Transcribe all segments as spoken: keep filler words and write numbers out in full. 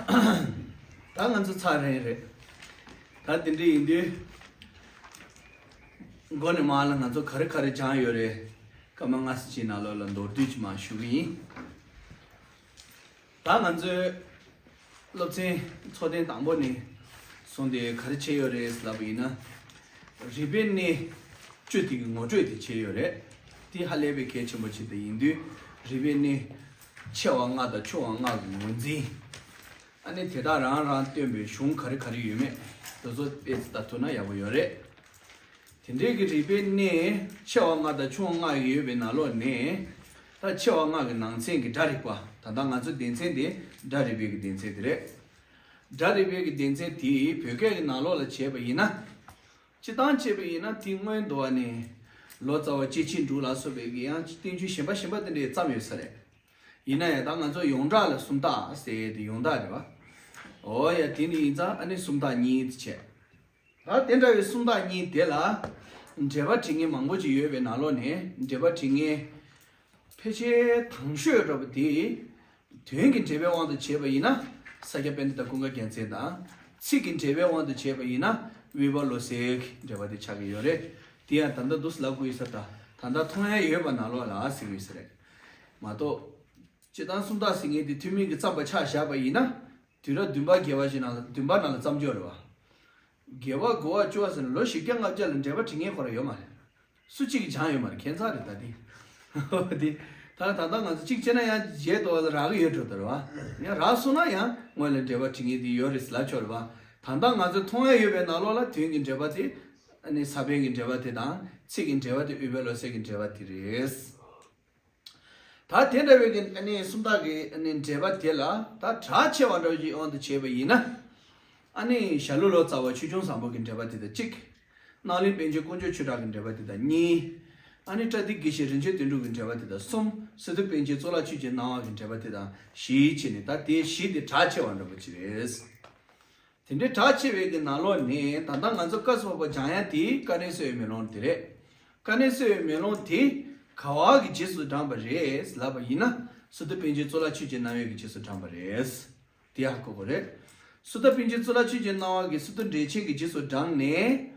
ད་ང་ཚོ་ཚར་རན་རེད། ད་དེ་འདྲ་ཡིན་དུས། མགོ་ནས་མར་ལ་ང་ཚོ་ག་རེ་ག་རེ་སྦྱངས་ཡོད་རེད། སྐར་མ་ལྔ་ཙམ་ཅིག་ནང་ལོགས་ལ་མདོར་བསྡུས་ཅིག་མར་ཞུ་གི་ཡིན། ད་ང་ཚོའི་སློབ་ཚན་ཚོགས་ཐེངས་དང་པོ་ནས་བཟུང་སྟེ་ག་རེ་བྱས་ཡོད་རེད་ལབ་པ་ཡིན་ན། རིག་པའི་གནས་བཅུ་དེ་གི་ངོ་སྤྲོད་དེ་བྱས་ཡོད་རེད། དེ་ཧ་ལས་པའི་གལ་ཆེན་པོ་ཅིག་དེ་ཡིན་དུས། རིག་པའི་གནས་ཆེ་བ་ལྔ་དང་ཆུང་བ་ལྔ་གི་ངོས་འཛིན། ཨ་ནི་དེ་དག་རང་རང་སྟོན་པའི་གཞུང་ག་རེ་ག་རེ་ཡོད་མེད་དེ་ཚོ་དཔེ་ལྟ་ཐུབ་ན་ཡག་པོ་ཡོད་རེད། དེ་འདྲའི་གི་རིག་པའི་གནས་ཆེ་བ་ལྔ་དང་ཆུང་བ་ལྔ་ཡོད་པའི་ནང་ལོགས་ནས། ད་ཆེ་བ་ལྔ་གི་ནང་ཚན་གྱི་སྒྲ་རིག་པ། ད་ལྟ་ང་ཚོའི་སྡེ་ཚན་དེ་སྒྲ་རིག་པའི་གི་སྡེ་ཚན་དེ་རེད། སྒྲ་རིག་པའི་གི་སྡེ་ཚན་དེ་བོད་སྐད་ཀྱི་ནང་ལོགས་ལ་བྱས་པ་ཡིན་ན། སྤྱིར་བཏང་བྱས་པ་ཡིན་ན་དེ་སྔོན་དུ་བ་ནས་ལོ་ཙཱ་བ་སྐྱེས་ཆེན་དྲུག་ལ་སོགས་པའི་གི་ཡང་བསྟན་བཅོས་གཞན་པ་གཞན་པ་དེ་འདྲས་བརྩམས་ཡོད་ས་རེད། ཡིན་ན་ཡང་ད་ང་ཚོ་ཡོངས་གྲགས་ལ་སུམ་རྟགས་ཟེར་ཡས་དེ་ཡོངས་གྲགས་རེད་བ། འོ་ཡ། དེ་ནི་ཡིན་ཙང་ཨ་ནི་སུམ་རྟགས་གཉིས་དེ་བྱས། ད་དེ་འདྲ་བའི་སུམ་རྟགས་གཉིས་དེ་ལ་འགྲེལ་པ་བྲིས་མཁན་མང་པོ་ཅིག་ཡོད་པའི་ནང་ལོགས་ནས། འགྲེལ་པ་བྲིས་མཁན་ཕལ་ཆེར་དང་ཤོས་འདྲ་པོ་དེ། དོན་གྱི་འགྲེལ་པའི་དབང་དུ་བྱས་པ་ཡིན་ན་ས་སྐྱ་པཎྜི་ཏ་ཀུན་དགའ་རྒྱལ་མཚན་དང་། ཚིག་གི་འགྲེལ་པའི་དབང་དུ་བྱས་པ་ཡིན་ན་དབུས་པ་བློ་གསལ་གྱི་འགྲེལ་པ་དེ་ཆགས་ཀྱི་ཡོད་རེད། དེ་ཡང་ད་ལྟ་འདུག་སེ་ལབ་དགོས་ཡོད་ས། ད་ད་ལྟ་མཐོང་ཡ་ཡོད་པ་ནང་ལོགས་ལ་ཟེར་གྱི་ཡོད་ས་རེད་མ་གཏོགས། སྤྱིར་བཏང་སུམ་རྟགས་ཟེར་མཁན་དེ་ཐུན་མིན་གྱི་བརྩམས་པ་ཆ་བཞག་པ་ཡིན་ན། དུས་རབས་བདུན་པ་བརྒྱད་པ་ཞིག་ནང་ལ། བདུན་པ་ནང་ལ་བརྩམས་ཡོད་རེད་བ། བརྒྱད་པ་དགུ་པ་བཅུ་པ་ཟེར་ན་ལོ་བཞི་བརྒྱ་ལྔ་བརྒྱ་ལ་འགྲེལ་པ་བྲིས་མཁན་ཁོ་རང་ཡོད་མ་རེད། སུ་གཅིག་གིས་སྦྱངས་ཡོད་མ་རེད། ཁྱད་མཚར་རེད་ད་དེ། དེ་ད་ད་ལྟ་ང་ཚོ་གཅིག་བྱས་ན་ཡང་བརྗེད་དོ་ལ་རག་གི་ཡོད་འགྲོ་ད་རེད་བ། ཡང་རག་སོང་ན་ཡང་སྔོན་ལ་འགྲེལ་པ་བྲིས་མཁན་དེ་ཡོད་རེད་ལབ་ཆོག་རེད་བ། ད་ལྟ་ང་ཚོ་མཐོང་ཡ་ཡོད་པའི་ནང་ལོགས་ལ་དོན་གྱི་འགྲེལ་པ་དེ། ཨ་ནི་ས་པཎ་གྱི་འགྲེལ་པ་དེ་དང་། ཚིག་གི་འགྲེལ་པ་དེ་དབུས་པ་བློ་གསལ་གྱི་འགྲེལ་པ་དེ་རེད། ད་དེ་འདྲ་བའི་གི་ཨ་ནི་སུམ་རྟགས་ཀྱི་ཨ་ནི་འགྲེལ་པ་དེ་ལ་ད་གྲགས་ཆེ་བ་འདྲ་བོ་ཅིག་དབང་དུ་བྱས་པ་ཡིན་ན། ཨ་ནི་ཞྭ་ལུ་ལོ་ཙཱ་བ་ཆོས་སྐྱོང་བཟང་པོ་གི་འགྲེལ་པ་དེ་དང་གཅིག། རྣམ་གླིང་པཎ་ཆེན་དཀོན་མཆོག་ཆོས་གྲགས་ཀྱི་འགྲེལ་པ་དེ་དང་གཉིས། ཨ་ནི་པྲ་ཏི་དགེ་བཤེས་རིན་ཆེན་དོན་གྲུབ་ཀྱི་འགྲེལ་པ་དེ་དང་གསུམ། སི་ཏུ་པཎ་ཆེན་གཙུག་ལག་ཆོས་ཀྱི་སྣང་བ་གི་འགྲེལ་པ་དེ་དང་བཞི་བྱས་ནས། ད་དེ་བཞི་དེ་གྲགས་ཆེ་བ་འདྲ་བོ་ཅིག་རེད། དེ་འདྲའི་གྲགས་ཆེ་བའི་གི་ནང་ལོགས་ནས་ད་ལྟ་ང་ཚོ་སྐབས་སུ་བབ་པ་སྦྱང་ཡ་དེ་དཀའ་གནད་གསལ་བའི་མེ་ལོང་དེ་རེད། དཀའ་གནད་གསལ་བའི་མེ་ལོང་དེ་ག་བ་གི་རྗེས་སུ་འབྲངས་པ་རེད་ལབ་པ་ཡིན་ན། སི་ཏུ་པཎ་ཆེན་གཙུག་ལག་ཆོས་ཀྱི་སྣང་བའི་གི་རྗེས་སུ་འབྲངས་པ་རེད། དེ་ཧ་གོ་དགོས་རེད། སི་ཏུ་པཎ་ཆེན་གཙུག་ལག་ཆོས་ཀྱི་སྣང་བ་གི་སི་ཏུ་འགྲེལ་ཆེན་གྱི་རྗེས་སུ་འབྲངས་ནས།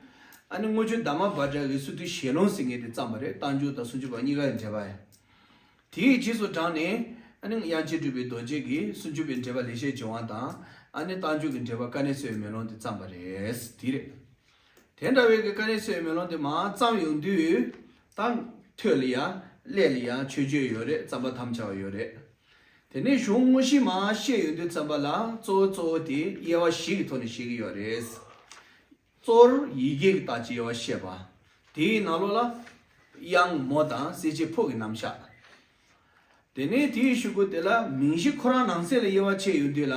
ཨ་ནི་སྔོན་བྱོན་དྷརྨ་བྷ་དྲ་གི་སི་ཏུ་ཞལ་ལུང་ཟེར་མཁན་དེ་བརྩམས་པ་རེད། རྟགས་འཇུག་དང་སུམ་ཅུ་པ་གཉིས་ཀ་ཡི་འགྲེལ་པ་ཡང་། དེའི་རྗེས་སུ་འབྲངས་ནས། ཨ་ནི་དབྱངས་ཅན་གྲུབ་པའི་རྡོ་རྗེ་གིས་སུམ་ཅུ་པའི་འགྲེལ་པ་ལེགས་བཤད་ལྗོན་དབང་དང་། ཨ་ནི་རྟགས་འཇུག་གི་འགྲེལ་པ་དཀའ་གནད་གསལ་བའི་མེ་ལོང་དེ་བརྩམས་པ་རེད། དེ་རེད། དེ་འདྲ་བའི་གི་དཀའ་གནད་གསལ་བའི་མེ་ལོང་དེ་མར་བརྩམས་ཡོང་དུས། ད་ཐོད་ལ་ཡང་སླད་ལ་ཡང་མཆོད་བརྗོད་ཡོད་རེད། རྩོམ་པ་དམ་བཅའ་བ་ཡོད་རེད། དེ་ནས་གཞུང་དངོས་གཞི་མར་བཤད་ཡོང་དུས་ཙམ་པ་ལ། གཙོ་བོ་གཙོ་བོ་དེ་དབྱེ་བ་བཞི་གི་ཐོག་ནས་བཤད་ཀྱི་ཡོད་རེད། གཙོ་བོར་ཡི་གེ་གི་རྟགས་ཀྱི་དབྱེ་བ་བཤད་པ། དེའི་ནང་ལོགས་ལ་དབྱངས་མོ་དང་གསལ་བྱེད་ཕོ་གི་རྣམ་གཞག། དེ་ནས་དེའི་གཞུག་གུ་དེ་ལ་མིང་གཞི་ཁོ་རང་ནང་གསེས་ལ་དབྱེ་བ་ཕྱེ་ཡོང་དུས་ལ།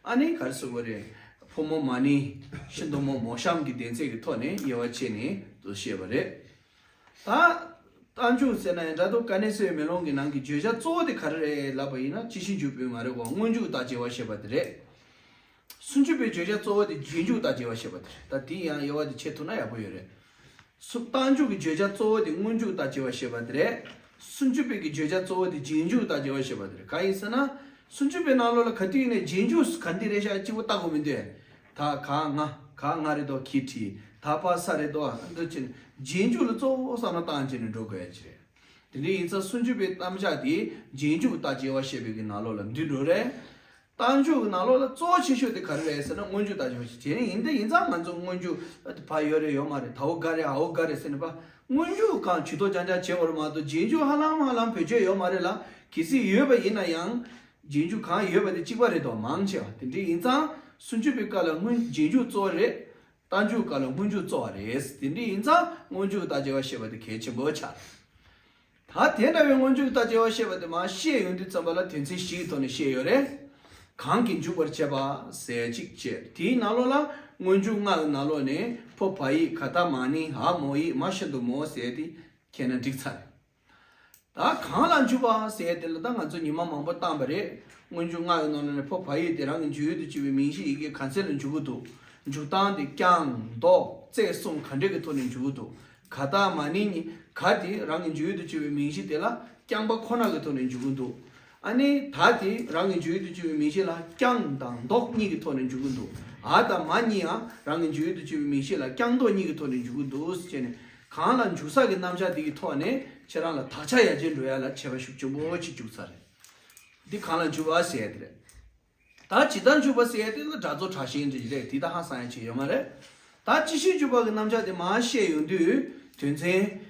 ཨ་ནི་ག་རེ་ཟེར་དགོས་རེད། ཕོ་མོ་མ་ནིང་། ཤིན་ཏུ་མོ། མོ་གཤམ་གྱི་གདན་ཚད་ཀྱི་ཐོག་ནས་དབྱེ་བ་ཕྱེ་ནས་དུ་བཤད་པ་རེད། ད་རྟགས་འཇུག་ཟེར་ན་ཡང་འདྲ་འདུག་དཀའ་གནད་གསལ་བའི་མེ་ལོང་གི་ནང་གི་བརྗོད་བྱ་གཙོ་བོ་དེ་ག་རེ་རེད་ལབ་པ་ཡིན་ན། སྤྱི་ཆིངས་འཇུག་པོའི་མ་རེད་གོ། སྔོན་འཇུག་རྟགས་ཀྱི་དབྱེ་བ་བཤད་པ་དེ་རེད། སུམ་ཅུ་པའི་བརྗོད་བྱ་གཙོ་བོ་དེ་རྗེས་འཇུག་རྟགས་ཀྱི་དབྱེ་བ་བཤད་པ་དེ་རེད། ད་དེ་ཡང་དབྱེ་བ་དེ་ཕྱེ་ཐུབ་ན་ཡག་པོ་ཡོད་རེད། སུམ། རྟགས་འཇུག་གི་བརྗོད་བྱ་གཙོ་བོ་དེ་སྔོན་འཇུག་རྟགས་ཀྱི་དབྱེ་བ་བཤད་པ་དེ་རེད། སུམ་ཅུ་པའི་གི་བརྗོད་བྱ་གཙོ་བོ་དེ་རྗེས་འཇུག་རྟགས་ཀྱི་དབྱེ་བ་བཤད་པ་དེ་རེད། གང་ཡིན་ཟེར་ན། སུམ་ཅུ་པའི་ནང་ལོགས་ལ་ག་དུས་ཡིན་ནའི་རྗེས་འཇུག་ག་འདི་རེད་ཤག་གཅིག་པོ་ལྟ་དགོས་མི་འདུག་ད་ག་ང་། ག་ང་རེད་དོ། གི་བྲིས། ད་པ་ས་རེད་དོ། འདི་བྱས་ནས་རྗེས་འཇུག་ལ་གཙོ་བོ་བསམ་བློ་བཏང་བྱས་ནས་འགྲོ་དགོས་ཡ་ཅིག་རེད། དེ་འདྲ་ཡིན་ཙང་སུམ་ཅུ་པའི་རྣམ་གཞག་དེ་རྗེས་འཇུག་རྟགས་ཀྱི་དབྱེ་བ་བཤད་པའི་གི་ནང་ལོགས་ལ་འདུས་འགྲོ་རེད། རྟགས་འཇུག་གི་ནང་ལོགས་ལ་གཙོ་བོ་ཆེ་ཤོས་དེ་ག་རེ་རེད་ཟེར་ན། སྔོན་འཇུག་རྟགས་ཀྱི་དབྱེ་བ་བཤད། དེ་ནི་ཡིན་དེ་ཡིན་ཙང་ང་ཚོ་སྔོན་འཇུག་ཕ་ཡོད་རེད་ཡོད་མ་རེད། ད་འོ་ག་རེད་ཨ་འོ་ག་རེད་ཟེར་ནས་པ། སྔོན་འཇུག་གང་ཇུས་གཏོགས་རྐྱང་རྐྱང་བྱེད་དགོས་རེད་མ་གཏོགས། རྗེས་འཇུག་ཧ་ལམ་ཧ་ལམ་བེད་སྤྱོད་ཡོད་མ་རེད་ལ། གལ་སྲིད་ཡོད་པ་ཡིན་ན་ཡང་རྗེས་འཇུག་གང་ཡོད་པ་དེ་གཅིག་པ་རེད་དོ། མང་ཆེ་བ་དེ་འདྲ་ཡིན་ཙང་། སུམ་ཅུ་པའི་སྐབས་ལ་སྔོན། རྗེས་འཇུག་གཙོ་བོ་རེད། རྟགས་འཇུག་སྐབས་ལ་སྔོན་འཇུག་གཙོ་བོ་རེད། དེ་འདྲ་ཡིན་ཙང་སྔོན་འཇུག་རྟགས་ཀྱི་དབྱེ་བ་བཤད་པ་དེ་གལ་ཆེན་པོ་ཆགས། ད་དེ་འདྲ་བའི་སྔོན་འཇུག་རྟགས་ཀྱི་དབྱེ་བ་བཤད་པ་དེ་མར་བཤད་ཡོང་དུས་ཙམ་པ་ལ་དོན་ཚན་བཞི་གི་ཐོག་ནས་བཤད་ཡོད་རེད། གང་གིས་འཇུག་པར་བྱེད་པ་ཟེར་གཅིག་བྱས། དེའི་ནང་ལོགས་ལ་སྔོན་འཇུག་ལྔ་ཡི་ནང་ལོགས་ནས་ཕོ་བ་ཡིག་ག་ད་མ་ནིང་འ་མོ་ཡིག་མ་ཤིན་ཏུ་མོ་ཟེར་དེ་ཁྱེད་རྣམས་འགྲིག་ཚར་རེད། ད་གང་ལ་འཇུག་པ་ཟེར་དེ་ལ་ད་ང་ཚོ་ཉི་མ་མང་པོ་བཏང་བ་རེད། སྔོན་འཇུག་ལྔ་ཡི་ནང་ལོགས་ནས་ཕོ་བ་ཡིག་དེ་རང་གི་འཇུག་ཡུལ་དུ་གྱུར་པའི་མིང་གཞི་ཡི་གེ་ག་ཚད་ལ་འཇུག་གི་འདུག་འཇུག་སྟངས་དེ་རྐྱང་ལྡོག་རྩེ་གསུམ་ག་འདྲས་ཀྱི་ཐོག་ནས་འཇུག་གི་འདུག་ག་ད་མ་ནིང་གཉིས། ག་དེ་རང་གི་འཇུག་ཡུལ་དུ་གྱུར་པའི་མིང་གཞི་དེ་ལ་རྐྱང་པ་ཁོ་ན་གི་ཐོག་ནས་འཇུག་གི་འདུག་ཨ་ནི་ད་དེ་རང་གི་འཇུག་ཡུལ་དུ་གྱུར་པའི་མིང་གཞི་ལ་རྐྱང་དང་ལྡོག་གཉིས་ཀྱི་ཐོག་ནས་འཇུག་གི་འདུག་འ་དང་མ་གཉིས་ཡང་རང་གི་འཇུག་ཡུལ་དུ་གྱུར་པའི་མིང་གཞི་ལ་རྐྱང་ལྡོག་གཉིས་ཀྱི་ཐོག་ནས་འཇུག་གི་འདུག་ཟེར་བྱས་ནས། གང་ལ་འཇུག་ས་གི་རྣམ་གཞག་འདི་གི་ཐོག་ནས་ཁྱེད་རང་ལ་དག་ཆ་ཡར་རྒྱས་འགྲོ་ཡ་ལ་ཁྱད་པར་ཤུགས་ཆེན་པོ་ཅིག་འཇུག་ཚར་རེད། འདི་གང་ལ་འཇུག་པ་ཟེར་ཡ་དེ་རེད། ད་ཇི་ལྟར་འཇུག་པ་ཟེར་ཡ་དེ་ལ་སྒྲ་རྫོགས་དྲག་ཞན་འདི་རེད། དེ་ད་ཧ་སང་ཡ་ཅིག་ཡོད་མ་རེད། ད་སྤྱི་ཆིངས་འཇུག་པ་གི་རྣམ་གཞག་དེ་མར་བཤད་ཡོང་དུས་དོན་ཚན།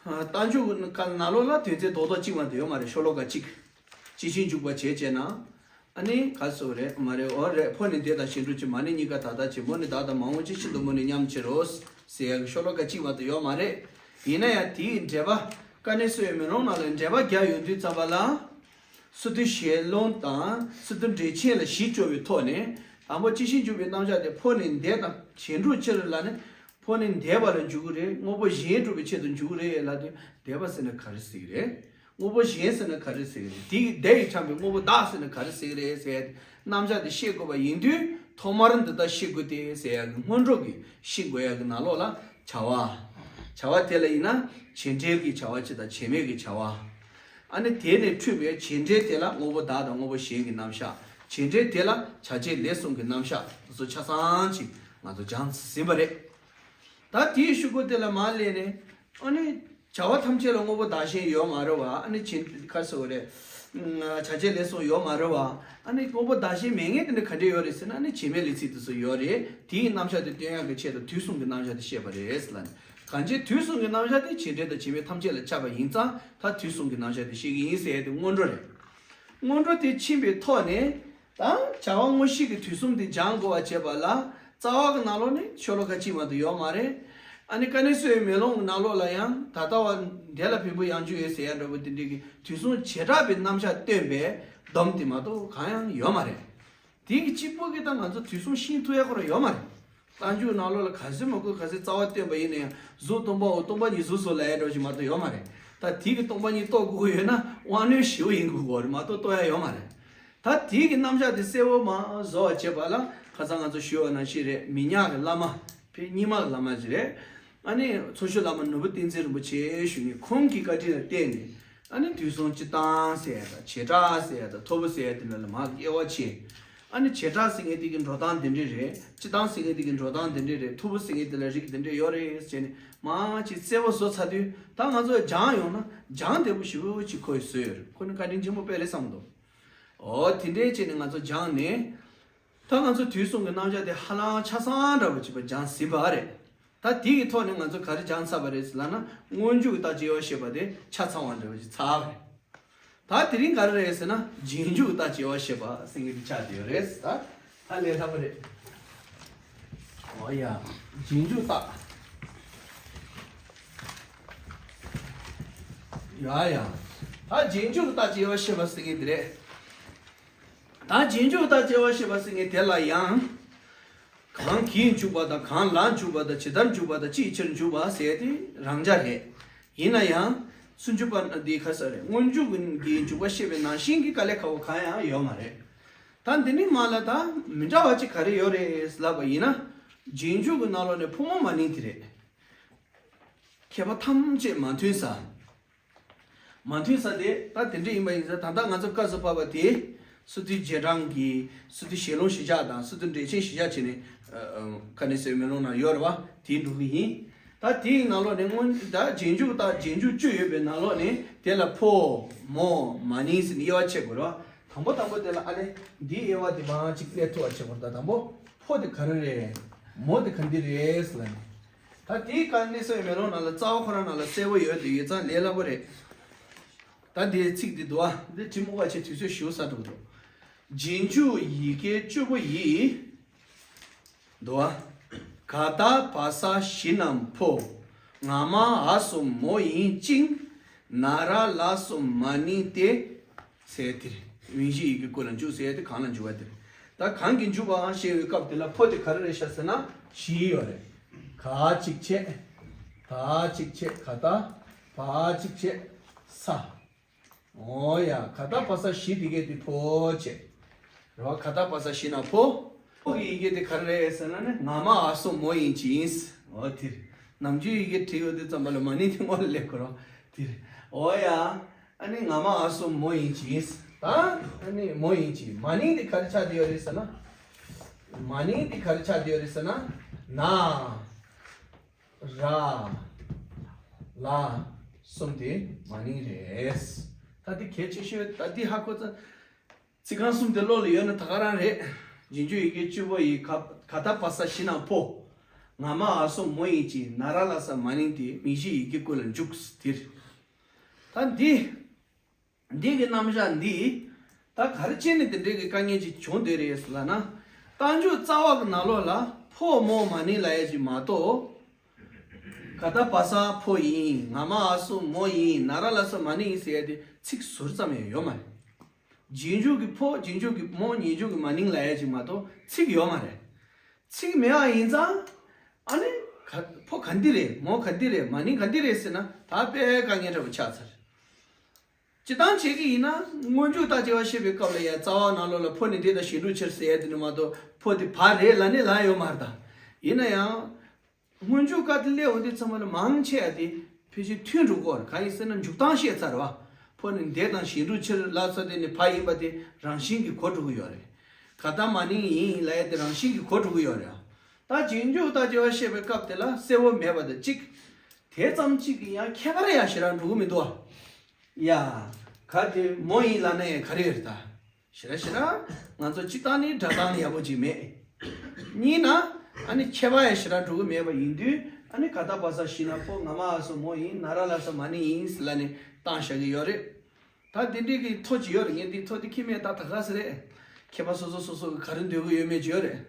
རྟགས་འཇུག་གི་ནང་ལོགས་ལ་དོན་ཚན་རྡོག་རྡོག་གཅིག་མ་གཏོགས་ཡོད་མ་རེད། ཤོ་ལོ་ཀ་གཅིག་སྤྱི་ཆིངས་འཇུག་པ་བྱས་བྱས་ན། ཨ་ནི་ག་སོ་རེད་མ་རེད། འོ་རེད། ཕོ་ནི་འདས་དང་གཞན་སྒྲུབ་ཕྱིར། མ་ནི་གཉིས་ཀ་ད་ལྟ་ཕྱིར། མོ་ནི་བདག་དང་མ་འོངས་ཕྱིར། ཤིན་ཏུ་མོ་ནི་མཉམ་ཕྱིར་རོ། ཟེར་ཡག་གི་ཤོ་ལོ་ཀ་གཅིག་མ་གཏོགས་ཡོད་མ་རེད། ཡིན་ན་ཡང་དེའི་འགྲེལ་པ་ཀ་ནས་སུ་ཡོད་མེ་ལོང་ནང་ལ་འགྲེལ་པ་རྒྱག་ཡོང་དུས་ཙམ་པ་ལ། སི་ཏུ་ཞལ་ལུང་དང་སི་ཏུ་འགྲེལ་ཆེན་ལ་གཞི་བཅོལ་བའི་ཐོག་ནས། དང་པོ་སྤྱི་ཆིངས་འཇུག་པའི་རྣམ་གཞག་དེ་ཕོ་ནི་འདས་དང་གཞན་སྒྲུབ་ཕྱིར་ལ་ནི། ཕོ་ནི་འདས་པ་ལ་འཇུག་གི་རེད། དངོས་པོ་གཞན་སྒྲུབ་པའི་ཆེད་དུ་འཇུག་གི་རེད་ལབ་དུས། འདས་པ་ཟེར་ན་ག་རེ་ཟེར་གི་རེད། དངོས་པོ་གཞན་ཟེར་ན་ག་རེ་ཟེར་གི་རེད། དེ་ཡི་འདས་ཡིག་ཕྲད་པའི་དངོས་པོ་བདག་ཟེར་ན་ག་རེ་ཟེར་གི་རེད་ཟེར་ཡ་དེ། རྣམ་གཞག་དེ་ཤེས་དགོས་པ་ཡིན་དུས་ཐོག་མར་འདི་ལྟར་ཤེས་དགོས་ཏེ་ཟེར་ཡ་གི་སྔོན་འགྲོ་གི་ཤེས་དགོས་ཡ་གི་ནང་ལོགས་ལ་བྱ་བ། བྱ་བ་དེ་ལ་ཡིན་ན་བྱེད་འབྲེལ་གྱི་བྱ་བ་གཅིག་དང་བྱེད་མེད་ཀྱི་བྱ་བ། ཨ་ནི་དེ་ནས་འཕྲོས་པའི་བྱེད་འབྲེལ་དེ་ལ་དངོས་པོ་བདག་དང་དངོས་པོ་གཞན་གྱི་རྣམ་གཞག་བྱེད་འབྲེལ་དེ་ལ་བྱ་བྱེད་ལས་གསུམ་གྱི་རྣམ་གཞག་དེ་ཚོ་ཆ་ཚང་ཅིག་ང་ཚོ་སྦྱངས་ཟིན་པ་རེད། ད་དེའི་ཤུགས་ཀྱིས་དེ་ལ་མར་སླེབས་ནས། ཨ་ནི་བྱ་བ་ཐམས་ཅད་ལ་དངོས་པོ་བདག་གཞན་ཡོད་མ་རེད་བ། ཨ་ནི་བྱེད་ག་ཟེར་བ་རེད། བྱ་བྱེད་ལས་གསུམ་ཡོད་མ་རེད་བ། ཨ་ནི་དངོས་པོ་བདག་གཞན་མེད་མཁན་དེ་ནི་ག་འདྲས་ཡོད་རེད་ཟེར་ན། ཨ་ནི་བྱེད་མེད་ལས་ཚིག་དེ་ཚོ་ཡོད་རེད། དེའི་རྣམ་གཞག་དེ་སྟོན་ཡག་གི་ཆེད་དུ་དུས་གསུམ་གྱི་རྣམ་གཞག་དེ་བཤད་པ་རེད་ལབ་ནས། གང་ཕྱིར་དུས་གསུམ་གྱི་རྣམ་གཞག་དེ་བྱེད་འབྲེལ་དང་བྱེད་མེད་ཐམས་ཅད་ལ་ཁྱབ་པ་ཡིན་ཙང་། ད་དུས་གསུམ་གྱི་རྣམ་གཞག་དེ་བཤད་ཀྱི་ཡིན་ཟེར་ཡ་དེ་སྔོན་འགྲོ་རེད། སྔོན་འགྲོ་དེ་ཕྱིན་པའི་ཐོག་ནས། ད་བྱ་བ་དངོས་གཞི་གི་དུས་གསུམ་དེ་སྦྱང་དགོས་པ་བྱེད་པ་ལ། རྩ་བ་གི་ནང་ལོགས་ནས་ཤོ་ལོ་ཀ་གཅིག་མ་གཏོགས་ཡོད་མ་རེད། ཨ་ནི་ཀ་ནས་སུ་ཡོད་མེ་ལོང་གི་ནང་ལོགས་ལ་ཡང་ད་ལྟ་བ་འདས་ལ་བེམ་པོ་ཡང་འཇུག་ཡོད་ཟེར་ཡ་འདྲ་པོ་དེ་འདྲའི་གི་དུས་གསུམ་བྱེ་བྲག་པའི་རྣམ་གཞག་སྟོན་པའི་སྡོམ་དེ་མ་གཏོགས་གང་ཡང་ཡོད་མ་རེད། དེ་གི་གཅིག་པོ་གི་ད་ང་ཚོ་དུས་གསུམ་ཤེས་ཐུབ་ཡ་ཁོ་རང་ཡོད་མ་རེད། རྟགས་འཇུག་ནང་ལོགས་ལ་ག་ཚོད་མང་པོ་ག་ཚོད་རྩ་བ་སྟོན་པ་ཡིན་ན་ཡང་། གཟུགས་སྟོང་པའོ། སྟོང་པ་ཉིད་གཟུགས་སོ་ལབ་ཡ་འདྲ་ཞིག་མ་གཏོགས་ཡོད་མ་རེད། ད་དེ་གི་སྟོང་པ་ཉིད་རྟོགས་དགོས་ཀྱི་ཡོད་ན་དབང་རྣོན་ཞེ་པོ་ཡིན་དགོས་ཀྱི་ཡོད་རེད་མ་གཏོགས་རྟོགས་ཡ་ཡོད་མ་རེད། ད་དེ་གི་རྣམ་གཞག་དེ་གསལ་བོ་མ་བཟོ་བ་བྱེད་པ་ལ། ཁ་སང་ང་ཚོ་ཞུས་པ་ནང་བཞིན་རེད། མི་ཉག་གི་བླ་མ། དཔེ་རྙིང་མ་གི་བླ་མ་ཅིག་རེད། ཨ་ནི་མཚོ་བཞུགས་བླ་མ་ནོར་བུ་བསྟན་འཛིན་རིན་པོ་ཆེ་ཞུ་མཁན་ཁོང་གི་བཀའ་དྲིན་ལ་བརྟེན་ནས། ཨ་ནི་དུས་གསུམ་སྤྱིར་བཏང་ཟེར་ཡ་དང་། བྱེ་བྲག་ཟེར་ཡ་དང་། ཐོར་བུ་ཟེར་ཡ་དེ་འདྲ་ལ་མར་དབྱེ་བ་ཕྱེ། ཨ་ནི་བྱེ་བྲག་ཟེར་མཁན་དེ་གི་འགྲོ་སྟངས་དེ་འདྲས་རེད། སྤྱིར་བཏང་ཟེར་མཁན་དེ་གི་འགྲོ་སྟངས་དེ་འདྲས་རེད། ཐོར་བུ་ཟེར་མཁན་དེ་ལ་རིགས་དེ་འདྲས་ཡོད་རེད་ཟེར་ནས་མར་ཅིག་གསལ་པོ་བཟོ་ཚར་དུས། ད་ང་ཚོ་སྦྱངས་ཡོང་ན་སྦྱང་བདེ་པོ་ཞེ་པོ་ཅིག་ཁོ་ཡི་བཟོས་ཡོད་རེད། ཁོ་ནི་བཀའ་དྲིན་ཆེན་པོ་དཔེ་རེད་བསམ་གྱི་འདུག་འོ་དེ་འདྲས་བྱས་ནས་ང་ཚོ་སྦྱངས་ནས། ད་ང་ཚོ་དུས་གསུམ་གྱི་རྣམ་གཞག་དེ་ཧ་ལམ་ཆ་ཚང་འདྲ་པོ་ཅིག་པ་སྦྱངས་ཟིན་པ་རེད། ད་དེ་གི་ཐོག་ནས་ང་ཚོ་ག་རེ་སྦྱངས་ཚར་བ་རེད་ཟེར་ལབ་ན། སྔོན་འཇུག་གི་རྟགས་ཀྱི་དབྱེ་བ་བཤད་པ་དེ་ཆ་ཚང་བ་འདྲ་པོ་ཅིག་ཚར་བ་རེད། ད་དེ་རིང་ག་རེ་རེད་ཟེར་ན། རྗེས་འཇུག་རྟགས་ཀྱི་དབྱེ་བ་བཤད་པ་ཟེར་མཁན་དེ་ཆགས་བསྡད་ཡོད་རེད། ད་ད་ལས་སླ་པོ་རེད། འོ་ཡ། རྗེས་འཇུག་རྟགས། ཡ་ཡ། ད་རྗེས་འཇུག་རྟགས་ཀྱི་དབྱེ་བ་བཤད་པ་ཟེར་མཁན་དེ་རེད། ད་རྗེས་འཇུག་རྟགས་ཀྱི་དབྱེ་བ་བཤད་པ་ཟེར་མཁན་དེ་ལ་ཡང་། གང་གིས་འཇུག་པ་དང་། གང་ལ་འཇུག་པ་དང་། ཇི་ལྟར་འཇུག་པ་དང་། ཅིའི་ཕྱིར་འཇུག་པ་ཟེར་དེ་རང་འཇགས་རེད། ཡིན་ན་ཡང་། སུ་འཇུག་པ་འདི་ག་ཟེར་རེད། སྔོན་འཇུག་གི་འཇུག་པ་བཤད་པའི་ནང་བཞིན་གྱི་དཀའ་ལས་ཁག་པོ་གང་ཡང་ཡོད་མ་རེད། ད་འདི་ནི་མ་ལ་ད་མི་འདྲ་བ་ཅིག་ག་རེ་ཡོད་རེད་ལབ་པ་ཡིན་ན། རྗེས་འཇུག་གི་ནང་ལོགས་ནས་ཕོ་མོ་མ་ནིང་དེ་རེད། མཁས་པ་ཐམས་ཅད་མ་མཐུན་ས། མ་མཐུན་ས་དེ་ད་དེ་འདྲ་ཡིན་པ་ཡིན་ཙང་། ད་ལྟ་ང་ཚོ་སྐབས་སུ་བབས་པ་དེ། སི་ཏུ་རྗེས་འབྲང་གི་སི་ཏུ་ཞལ་ལུང་གཞི་བཞག་དང་། སི་ཏུ་འགྲེལ་ཆེན་གཞི་བཞག་བྱས་ནས། ཨ་ཨ་ཀ་ནས་སུ་ཡོད་མེ་ལོང་ནང་ཡོད་རེད་བ། དེ་འགྲོ་གི་ཡིན། ད་དེའི་ནང་ལོགས་ནས་སྔོན། ད་རྗེས་འཇུག་ད་རྗེས་འཇུག་བཅུ་ཡོད་པའི་ནང་ལོགས་ནས་དེ་ལ་ཕོ་མོ་མ་ནིང་ཟེར་ནས་དབྱེ་བ་ཕྱེ་དགོས་རེད་བ། དང་པོ་དང་པོ་དེ་ལ་ཨ་ནི་འདིའི་དབྱེ་བ་དེ་མར་ཅིག་སླེབས་ཐུབ་པ་བྱེད་དགོས་རེད། ད་དང་པོ་ཕོ་དེ་ག་རེ་རེད། མོ་དེ་ག་འདི་རེད་ཟེར་ལབ་ནས། ད་དེའི་ཀ་ནས་སུ་ཡོད་མེ་ལོང་ནང་ལ་རྩ་བ་ཁོ་རང་ནང་ལ་གསལ་པོ་ཡོད་དེ་ཡོད་ཙང་ལས་སླ་པོ་རེད། ད་འདིའི་ཚིག་འདི་འདུག་ཨ། འདི་འབྲི་མོ་བ་ཆེ་དུས་ཚོད་ཞེ་པོ་ཟ་འགྲོ་གི་འདུག་རྗེས་འཇུག་ཡི་གེ་བཅུ་པོ་ཡི། འདུག་ཨ། ག་ད་བ་ས་བཞི་རྣམས་ཕོ། ང་མ་འ་གསུམ་མོ་ཡིན་ཅིང་། ན་ར་ལ་གསུམ་མ་ནིང་སྟེ། ཟེར་དེ་རེད། དབྱིན་ཇིའི་ཡི་གེ་ཀུན་ལ་འཇུག་ཟེར་དེ་གང་ལ་འཇུག་པ་དེ་རེད། ད་གང་གིས་འཇུག་པའང་ཤེས་པའི་སྐབས་དེ་ལ་ཕོ་དེ་ག་རེ་རེད་ཤག་ཟེར་ན་བཞི་ཡོད་རེད། ག་གཅིག་བྱས། ད་གཅིག་བྱས། ག་ད། བ་གཅིག་བྱས། ས། འོ་ཡ། ག་ད་བ་ས་བཞི་དེ་གས་དེ་ཕོ་བྱས། རེད་བ། ག་ད་བ་ས་བཞི་ན་ཕོ། ཕོ་གི་ཡི་གེ་དེ་ག་རེ་རེད་ཟེར་ན་ནི་ང་མ་འ་གསུམ་མོ་ཡིན་ཅིང་། འོ་དེ་རེད། ནམ་རྒྱུན་ཡི་གེ་བྲིས་ཡོད་དུས་ཙམ་པ་ལ་མ་ནིང་དེ་སྔོན་ལ་སླེབས་དགོས་རེད་བ། དེ་རེད། འོ་ཡ། ཨ་ནི་ང་མ་འ་གསུམ་མོ་ཡིན་གྱིས། ད་ཨ་ནི་མོ་ཡིན་གྱིས། མ་ནིང་དེ་ག་རེ་ཆགས་བསྡད་ཡོད་རེད་ཟེར་ན། མ་ནིང་དེ་ག་རེ་ཆགས་བསྡད་ཡོད་རེད་ཟེར་ན། ན། ར། ལ། གསུམ་དེ་མ་ནིང་རེད། ད་དེ་གལ་ཆེ་ཤོས་ད་དེ་ཧ་གོ་ཚ། ཚིག་རྐང་གསུམ་དེ་བློ་ལ་ཡོད་ན་ད་ག་རང་རེད། རྗེས་འཇུག་ཡི་གེ་བཅུ་པོ་ཡི་ག་ག་ད་བ་ས་ཞི་ན་ཕོ། ང་མ་འ་གསུམ་མོ་ཡིན་གྱིས། ན་ར་ལ་ས་མ་ནིང་དེ་མིང་གཞི་ཡི་གེ་ཀུན་ལ་འཇུག་དེ་རེད། ད་འདི། འདི་གི་རྣམ་གཞག་འདི། ད་ག་རེ་བྱས་ནས་དེ་འདྲའི་གི་དཀའ་ངལ་ཅིག་བྱུང་བསྡད་རེད་ལབ་ན། རྟགས་འཇུག་རྩ་བ་གི་ནང་ལོགས་ལ་ཕོ་མོ་མ་ནིང་ལབ་ཡ་ཅིག་མ་གཏོགས། ག་ད་བ་ས་ཕོ་ཡིན། ང་མ་འ་གསུམ་མོ་ཡིན། ན་ར་ལ་ས་མ་ནིང་ཡིན་ཟེར་ཡ་དེ་ཚིག་ཟུར་ཙམ་ཡང་ཡོད་མ་རེད། རྗེས་འཇུག་གི་ཕོ། རྗེས་འཇུག་གི་མོ། ཉེས་འཇུག་གི་མ་ནིང་ལབ་ཡ་ཅིག་མ་གཏོགས་ཚིག་ཡོད་མ་རེད། ཚིག་མེད་པ་ཡིན་ཙང་། ཨ་ནི་ག་ཕོ་ག་འདི་རེད། མོ་ག་འདི་རེད། མ་ནིང་ག་འདི་རེད་ཟེར་ན་ད་དཔེ་དཀའ་ངལ་འདྲ་པོ་ཆགས་ཚར། སྤྱིར་བཏང་བྱེད་ཀྱི་ཡིན་ན་སྔོན་འཇུག་རྟགས་དབྱེ་བ་བཤད་པའི་སྐབས་ལ་ཡང་རྩ་བ་ནང་ལོགས་ལ་ཕོ་ནི་འདི་དང་གཞན་སྒྲུབ་ཕྱིར་ཟེར་ཡ་དེ་ནི་མ་གཏོགས་ཕོ་དེ་བ་རེད་ལབ་ནི་ལབ་ཡོད་མ་རེད་ད། ཡིན་ན་ཡང་། སྔོན་འཇུག་སྐབས་དེ་སླེབས་འོང་དུས་ཚང་མ་ལ་མང་ཆེ་བ་དེ་ཕལ་ཆེར་མཐུན་འགྲོ་གི་ཡོད་རེད། གང་ཡིན་ཟེར་ན་འཇུག་སྟངས་ཤེས་ཚར་བ། ཕོ་ནི་འདི་དང་གཞན་སྒྲུབ་ཕྱིར་ལབ་ས་དེ་ནི་བ་ཡིན་པ་དེ་རང་བཞིན་གྱིས་གོ་འགྲོ་གི་ཡོད་རེད། ག་ད་མ་ནིང་ཡིན་ལབ་ཡ་དེ་རང་བཞིན་གྱིས་གོ་འགྲོ་གི་ཡོད་རེད། ད་རྗེས་འཇུག་རྟགས་དབྱེ་བ་བཤད་པའི་སྐབས་དེ་ལ་གསལ་བོ་མེད་པ་དང་གཅིག་དེ་ཙམ་གཅིག་གིས་ཡང་ཁྱད་པར་ཡང་ཞེ་དྲག་འགྲོ་གི་མི་འདུག་བ། ཡ། ག་དེ་མོ་ཡིན་ལབ་ན་ཡང་ག་རེ་ཡོད་རེད་ད། ཞེ་དྲག་ཞེ་དྲག་ང་ཚོ་སྤྱིར་བཏང་ནི་སྒྲ་གདངས་ནི་ཡག་པོ་ཅིག་མེད། གཉིས་ན། ཨ་ནི་ཁྱད་པར་ཡང་ཞེ་དྲག་འགྲོ་གི་མེད་པ་ཡིན་དུས་ཨ་ནི་ག་ད་བ་ས་ཞི་ན་ཕོ། ང་མ་འ་གསུམ་མོ་ཡིན། ན་ར་ལ་ས་མ་ནིང་ཡིན་ལབ་ནས་བཏང་བཞག་གི་ཡོད་རེད། ད་དེ་འདྲའི་གི་ཐོ་ཅིག་ཡོད་རེད། ངས་འདི་ཐོ་འདི་ཁྱི་མེད་ད་ད་ག་ཟེ་རེད། མཁས་པ་སོ་སོ་སོ་སོ་གི་ག་རེ་འདོད་གི་ཡོད་མེད་ཅིག་ཡོད་རེད།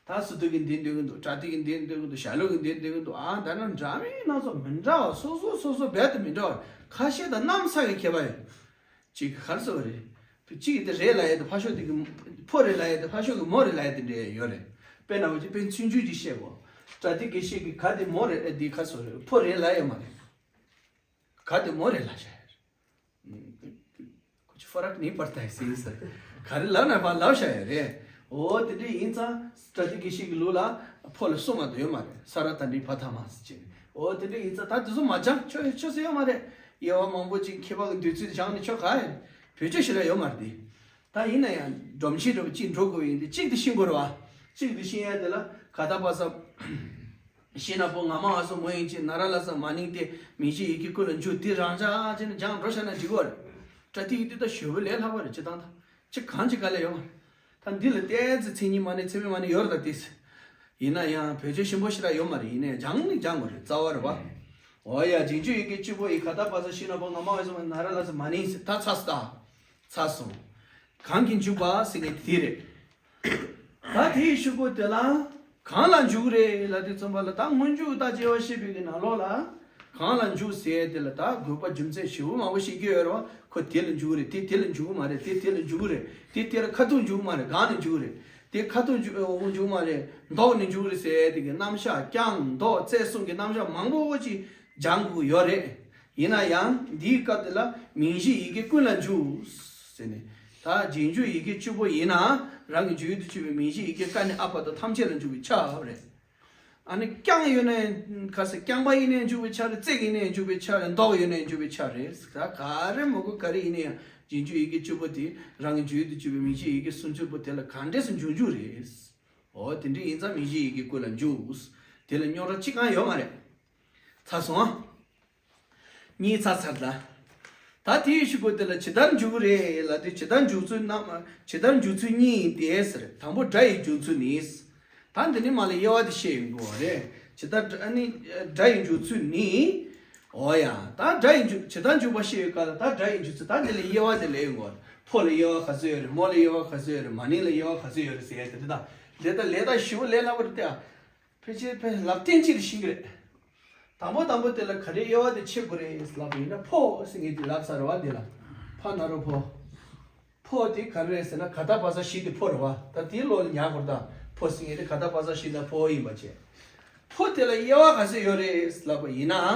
ད་སུ་དུ་གི་འདི་འདོད་གི་འདུག་བྲ་ཏི་གི་འདི་འདོད་གི་འདུག་ཞྭ་ལུ་གི་འདི་འདོད་གི་འདུག་ཨ་ད་ནི་འདྲ་མིན་སྣ་ཚོགས་མི་འདྲ་བ་སོ་སོ་སོ་སོ་རྦད་དེ་མི་འདྲ་བ་ཁ་ཤས་དང་གནམ་ས་གི་ཁྱད་པར་ཡོད། གཅིག་གི་ག་རེ་ཟེར་བ་རེད། དུ་གཅིག་གི་དེ་རེད་ལབ་ཡས་དེ་ཕ་ཤོག་དེ་གི་ཕོ་རེད་ལབ་ཡས་དེ་ཕ་ཤོག་གི་མོ་རེད་ལབ་ཡས་དེ་འདྲ་ཡོད་རེད། དཔེར་ན་འོ་ཅི་དཔེ་ཚུན་ཆོད་ཅིག་བཤད་གོ་བྲ་ཏི་དགེ་བཤེས་ཀྱི་ག་དེ་མོ་རེད། ཨེ་འདི་ག་རེ་ཟེར་བ་རེད། ཕོ་རེད་ལབ་ཡོད་མ་རེད། ག་དེ་མོ་རེད་ལབ་བཞག་ཡོད་རེད། ཁོ་ཅི་ཧྥ་རག་ནི་པར་ཏའི་སིན་ཟེར། ག་རེ་ལབ་ན་ཕར་ལབ་བཞག་ཡོད་རེད། འོ་དེ་འདྲ་ཡིན་ཙང་བྲ་ཏི་དགེ་བཤེས་ཀྱི་ལུགས་ལ་ཕོ་ལ་སོ་མ་གཏོགས་ཡོད་མ་རེད། ས་ར་ད་འདྲི་ཕ་ཐ་མ་ཟེར་བྱས་ནས། འོ་དེ་འདྲ་ཡིན་ཙང་ད་དེ་ཚོ་མ་སྦྱང་ཆོག་ཆོག་ས་ཡོད་མ་རེད། དབྱེ་བ་མང་པོ་ཅིག་མཁས་པ་གི་འདོད་ཚུལ་སྦྱངས་ནས་ཆོག་ག་ཡིན། བེད་སྤྱོད་ཞེ་དྲག་ཡོད་མ་རེད་དེ། ད་ཡིན་ན་ཡང་སྒྲོམ་གཞི་འདྲ་པོ་གཅིག་འགྲོ་དགོས་ཡིན་དེ་གཅིག་དེ་ཤེས་དགོས་རེད་བ། གཅིག་དེ་ཤེས་ཡ་དེ་ལ་ག་ད་བ་ས། ཤི་ན་ཕོ། ང་མ་འ་གསུམ་མོ་ཡིན་གྱིས། ན་ར་ལ་ས་མ་ནིང་སྟེ། མིང་གཞི་ཡི་གེ་ཀུན་ལ་འཇུག་དེ་རང་འཇགས་ཅན་སྦྱངས་འགྲོ་བྱ་ན་འགྲིག་གོ་རེད། བྲ་ཏི་ཡི་དུས་ད་ཞོ་བོ་ལས་སླ་བ་རེད། སྤྱིར་བཏང་ད་ཅི་གང་ཅི་ག་ལས་ཡོང་བ་རེད། ད་འདི་ལ་ཏོག་ཙམ་མཚན་ཉིད་མ་ནི་མཚན་མེད་མ་ནི་ཡོད་རེད་ད་དེ། ཡིན་ན་ཡང་བེད་སྤྱོད་ཞིམ་པོ་ཞེ་དྲག་ཡོད་མ་རེད། ཡིན་ནའི་སྦྱངས་ནི་སྦྱང་དགོས་རེད། རྩ་བ་རེད་བ། འོ་ཡ། རྗེས་འཇུག་ཡི་གེ་བཅུ་པོ་ཡི་ག་ད་བ་ས་ཤི་ན་ཕོ། ང་མ་འ་གསུམ་མོ་ཡིན། ན་ར་ལ་ས་མ་ནིང་ཟེར། ད་ཚར་སོང་ད། ཚར་སོང་། གང་གིས་འཇུག་པ་ཟེར་མཁན་དེ་རེད། ད་དེའི་ཤུག་པོ་དེ་ལ་གང་ལ་འཇུག་རེད་ལབ་དུས་ཙམ་པ་ལ་ད་སྔོན་འཇུག་རྟགས་དབྱེ་བ་བཤད་པའི་གི་ནང་ལོགས་ལ་གང་ལ་འཇུག་ཟེར་དེ་ལ་ད་དགོས་པ་རྒྱུ་མཚན་ཞིབ་པོ་མང་པོ་བཤད་ཀྱི་ཡོད་རེད་བ། ཁོ་དེ་ལ་འཇུག་རེད། དེ་དེ་ལ་འཇུག་མ་རེད། དེ་དེ་ལ་འཇུག་རེད། དེ་དེ་ལ་ཁ་ཐུག་འཇུག་མ་རེད། གང་ནས་འཇུག་རེད། དེ་ཁ་ཐུག་འཇུག་འོ་འཇུག་མ་རེད། འདོགས་ནས་འཇུག་རེད་ཟེར་དེ་གི་རྣམ་གཞག་རྐྱང་འདོགས་རྩལ་གསུམ་གི་རྣམ་གཞག་མང་པོ་ཅིག་སྦྱང་དགོས་ཡོད་རེད། ཡིན་ན་ཡང་འདིའི་སྐབས་དེ་ལ་མིང་གཞི་ཡི་གེ་ཀུན་ལ་འཇུག་ཟེར་ནས། ད་རྗེས་འཇུག་ཡི་གེ་བཅུ་པོ་ཡིན་ན་རང་གི་འཇུག་ཡུལ་དུ་གྱུར་པའི་མིང་གཞི་ཡི་གེ་ཀ་ནས་ཨ་བར་དུ་ཐམས་ཅད་ལ་འཇུག་པའི་ཆ་རེད། ཨ་ནི་རྐྱང་ཡོད་ན་ཁ་ས་རྐྱང་པ་ཡིན་ནའི་འཇུག་པའི་ཆ་རེད། བརྩེགས་ཡིན་ནའི་འཇུག་པའི་ཆ་རེད། འདོགས་ཡོད་ནའི་འཇུག་པའི་ཆ་རེད། ད་ག་རེ་མོ་གོ་ག་རེ་ཡིན་ན་ཡང་རྗེས་འཇུག་ཡི་གེ་བཅུ་པོ་དེ་རང་གི་འཇུག་ཡུལ་དུ་གྱུར་པའི་མིང་གཞི་ཡི་གེ་སུམ་ཅུ་པོ་དེ་ལ་ག་འདྲས་སུ་འཇུག་འཇུག་རེད། འོ་དེ་འདྲ་ཡིན་ཙང་མིང་གཞི་ཡི་གེ་ཀུན་ལ་འཇུག་དེ་ལ་རྙོག་དྲ་གཅིག་ཀྱང་ཡོད་མ་རེད། ཚར་སོང་ཨ། གཉིས་ཚར་ཚར་ད། ད་དེའི་ཤུག་པོ་དེ་ལ་ཇི་ལྟར་འཇུག་རེད་ལབ་དུས་ཇི་ལྟར་འཇུག་ཚུལ་རྣམས། ཇི་ལྟར་འཇུག་ཚུལ་གཉིས་ཡིན་ཏེ་ཟེར། དང་པོ་སྒྲ་ཡི་འཇུག་ཚུལ་ནི། ད་འདི་ནི་མ་ལ་དབྱེ་བ་དེ་བཤད་ཡོང་གི་ཡོད་རེད། ཇི་ལྟར་སྒྲ་ནི་སྒྲ་ཡི་འཇུག་ཚུལ་ནི། འོ་ཡ། ད་སྒྲ་ཡི་འཇུག་ཇི་ལྟར་འཇུག་པ་བཤད་ཡོད་ག་ལ་ད་སྒྲ་ཡི་འཇུག་ཚུལ་ད་འདི་ལ་དབྱེ་བ་དེ་ལས་ཡོང་གི་ཡོད་རེད། ཕོ་ལ་དབྱེ་བ་ག་ཚོད་ཡོད་རེད། མོ་ལ་དབྱེ་བ་ག་ཚོད་ཡོད་རེད། མ་ནིང་ལ་དབྱེ་བ་ག་ཚོད་ཡོད་རེད་ཟེར་ཡ་དེ་རེད་ད། ལས་ད་ལས་ད་ཞིབ་པོ་ལས་སླ་པོ་རེད་ད། ཕལ་ཆེར་ཕལ་ལབ་སྟེང་གཅིག་ལ་ཤེས་ཀྱི་རེད། དང་པོ་དང་པོ་དེ་ལ་ག་རེ་དབྱེ་བ་དེ་ཕྱེ་དགོས་རེད་ལབ་པ་ཡིན་ན་ཕོ་ཟེར་མཁན་དེ་ལབ་ཚར་རེད་བ། འདི་ལ་ཕ་ན་རོ་ཕོ། ཕོ་དེ་ག་རེ་རེད་ཟེར་ན་ག་ད་བ་ས་ཞི་དེ་ཕོ་རེད་བ། ད་དེའི་ལོགས་ལ་ཉར་དགོས་རེད་ད། ཕོ་ཟེར་མཁན་དེ་ག་ད་བ་ས་ཞི་ད་ཕོ་ཡིན་པ་བྱས། ཕོ་དེ་ལ་དབྱེ་བ་ག་ཚོད་ཡོད་རེད་ལབ་པ་ཡིན་ན།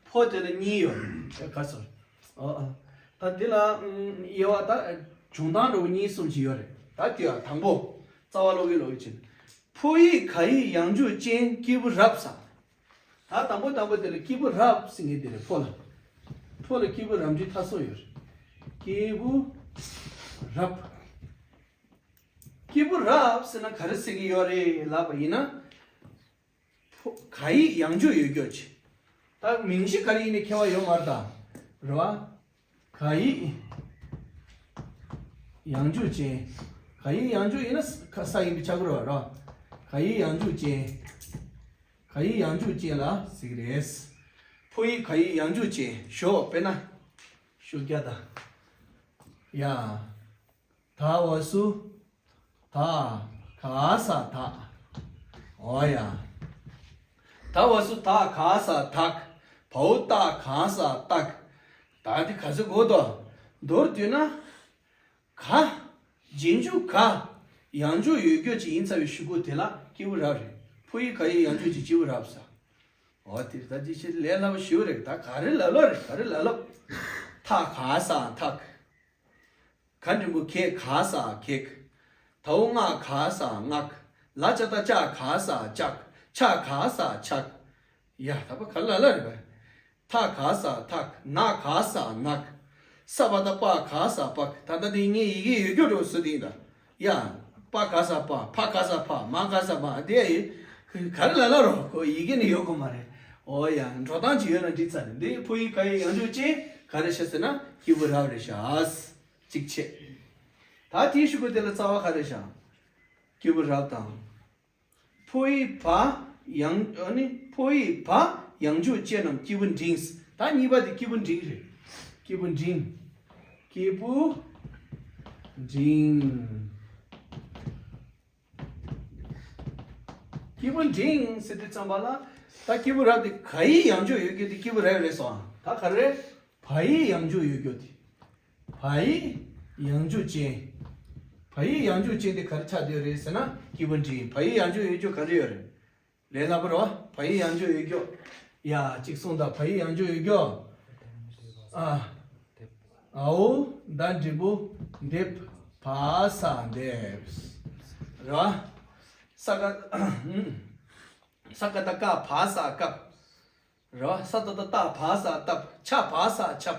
ཕོ་དེ་ལ་གཉིས་ཡོད་རེད། ག་ཚོད། ཨ་ཨ། ད་འདི་ལ་ཨམ་དབྱེ་བ་ད་བྱུང་སྟངས་འདྲ་པོ་གཉིས་གསུམ་ཅིག་ཡོད་རེད། ད་དེ་ཡང་དང་པོ་རྩ་བ་ཀློག་གི་ཀློག་གི་ཕྱིན། ཕོ་ཡིག་ག་ཡིག་ཡང་འཇུག་ཅན་སྐྱེས་བུ་རབ་ས། ད་དང་པོ་དང་པོ་དེ་ལ་སྐྱེས་བུ་རབ་ཟེར་མཁན་དེ་རེད་ཕོ་ལ། ཕོ་ལ་སྐྱེས་བུ་རབ་འབྲིང་ཐ་གསུམ་ཡོད་རེད། སྐྱེས་བུ་རབ། སྐྱེས་བུ་རབ་ཟེར་ན་ག་རེ་ཟེར་གྱི་ཡོད་རེད་ལབ་པ་ཡིན་ན། ཕོ། ག་ཡིག་ཡང་འཇུག་ཡོད་རྒྱུ་ཅིག་ད་མིང་གཞི་ག་རེ་ཡིན་ནའི་ཁྱད་པར་ཡོད་མ་རེད་ད། རེད་བ། ག་ཡིག་ཡང་འཇུག་ཅན། ག་ཡིག་ཡང་འཇུག་ཡིན་ན་ས་ག་ས་ཡིན་པས་ཁྱབ་ཀྱི་རེད་བ། རེད་བ། ག་ཡིག་ཡང་འཇུག་ཅན། ག་ཡིག་ཡང་འཇུག་ཅན་ལ་ཟེར་གྱི་རེད། ཕོ་ཡིག་ག་ཡིག་ཡང་འཇུག་ཅན། ཞོག་དཔེར་ན། ཤོ་རྒྱ་ད། ཡ། ད་འོ་སུ། ད། ག་ས་ད། འོ་ཡ། ད་འོ་སུ་ད་ག་ས་དག་བའོ་ཏ་ག་ས་བཏགས། ད་དེ་ག་ཚོད་གོ་དོ། མདོར་བསྡུས་ན། ག་རྗེས་འཇུག་ག་ཡང་འཇུག་ཡོད་རྒྱུ་ཅིག་ཡིན་ཚར་བའི་གཞུག་གུ་དེ་ལ་སྐྱེས་བུ་རབ་རེད། ཕོ་ཡིག་ག་ཡིག་ཡང་འཇུག་ཅན་སྐྱེས་བུ་རབ་ཟེར། འོ་དེ་རེད། ད་ཅི་ཞིག་ལས་སླ་པོ་ཞེ་པོ་རེད། ད་ག་རེ་ལ་ལོ་རེད། ག་རེ་ལ་ལོ། ཐ་ག་ས་ཐག་ག་འགྲེང་བུ་གེ་ག་ས་གེགས། ད་འོ་ང་ག་ས་ངག་ལ་ཅ་ད་ཅ་ག་ས་ལྕགས། ཆ་ག་ས་ཆགས། ཡ་ད་པ་ག་རེ་ལ་ལོ་རེད་པ། ཐ་ག་ས་ཐག་ན་ག་ས་ནག་ས་པ་ད་པ་ག་ས་པག་ད་ད་དེ་ངའི་ཡི་གེ་ཡོད་རྒྱུ་འགྲོ་སུ་དེ་ཡིན་ད། ཡ། པ་ག་ས་པ་ཕ་ག་ས་ཕ་མ་ག་ས་མ་དེ་ཡི་ག་རེ་ལ་ལ་རོ་ཁོ་ཡི་གེ་ནི་ཡོད་གོ་མ་རེད། འོ་ཡ་འགྲོ་སྟངས་ཅིག་ཡོད་ན་འགྲིག་ཚར་རེད། འདི་ཕོ་ཡིག་ག་ཡིག་ཡང་འཇུག་ཅན་ག་རེ་ཤ་ཟེར་ན་སྐྱེས་བུ་རབ་རེད་ཤག་གཅིག་བྱས། ད་དེའི་གཞུག་གུ་དེ་ལ་རྩ་བ་ག་རེ་ཤག་སྐྱེས་བུ་རབ་དང་། ཕོ་ཡིག་བ་ཡང་ཨ་ནི་ཕོ་ཡིག་བ་ཡང་འཇུག་ཅན་ནམ་སྐྱེས་བུ་འབྲིང་། ད་གཉིས་པ་དེ་སྐྱེས་བུ་འབྲིང་རེད། སྐྱེས་བུ་འབྲིང་། སྐྱེས་བུ་འབྲིང་། སྐྱེས་བུ་འབྲིང་ཟེར་དུས་ཙམ་པ་ལ་ད་སྐྱེས་བུ་རབ་དེ་ག་ཡིག་ཡང་འཇུག་ཡོད་རྒྱུ་དེ་སྐྱེས་བུ་རབ་རེད་སོང་། ད་ག་རེ་བ་ཡིག་ཡང་འཇུག་ཡོད་རྒྱུ་དེ། བ་ཡིག་ཡང་འཇུག་ཅན། བ་ཡིག་ཡང་འཇུག་ཅན་དེ་ག་རེ་ཆགས་བསྡད་ཡོད་རེད་ཟེར་ན་སྐྱེས་བུ་འབྲིང་། བ་ཡིག་ཡང་འཇུག་ཡོད་རྒྱུ་ག་རེ་ཡོད་རེད། ལས་སླ་པོ་རེད་བ། བ་ཡིག་ཡང་འཇུག་ཡོད་རྒྱུ། ཡ་གཅིག་གསུངས་དང་། བ་ཡིག་ཡང་འཇུག་ཡོད་རྒྱུ། ཨ། འའོ་ད་འགྲེང་བུ་འདེབས། བ་ས་འདེབས། རེད་བ། ས་ཀ་ས་ཀ་ད་ཀ་བ་ས་བཀབ། རེད་བ། ས་ཏ་ད་བཏགས་བ་ས་བཏབ། ཆ་བ་ས་ཆབ།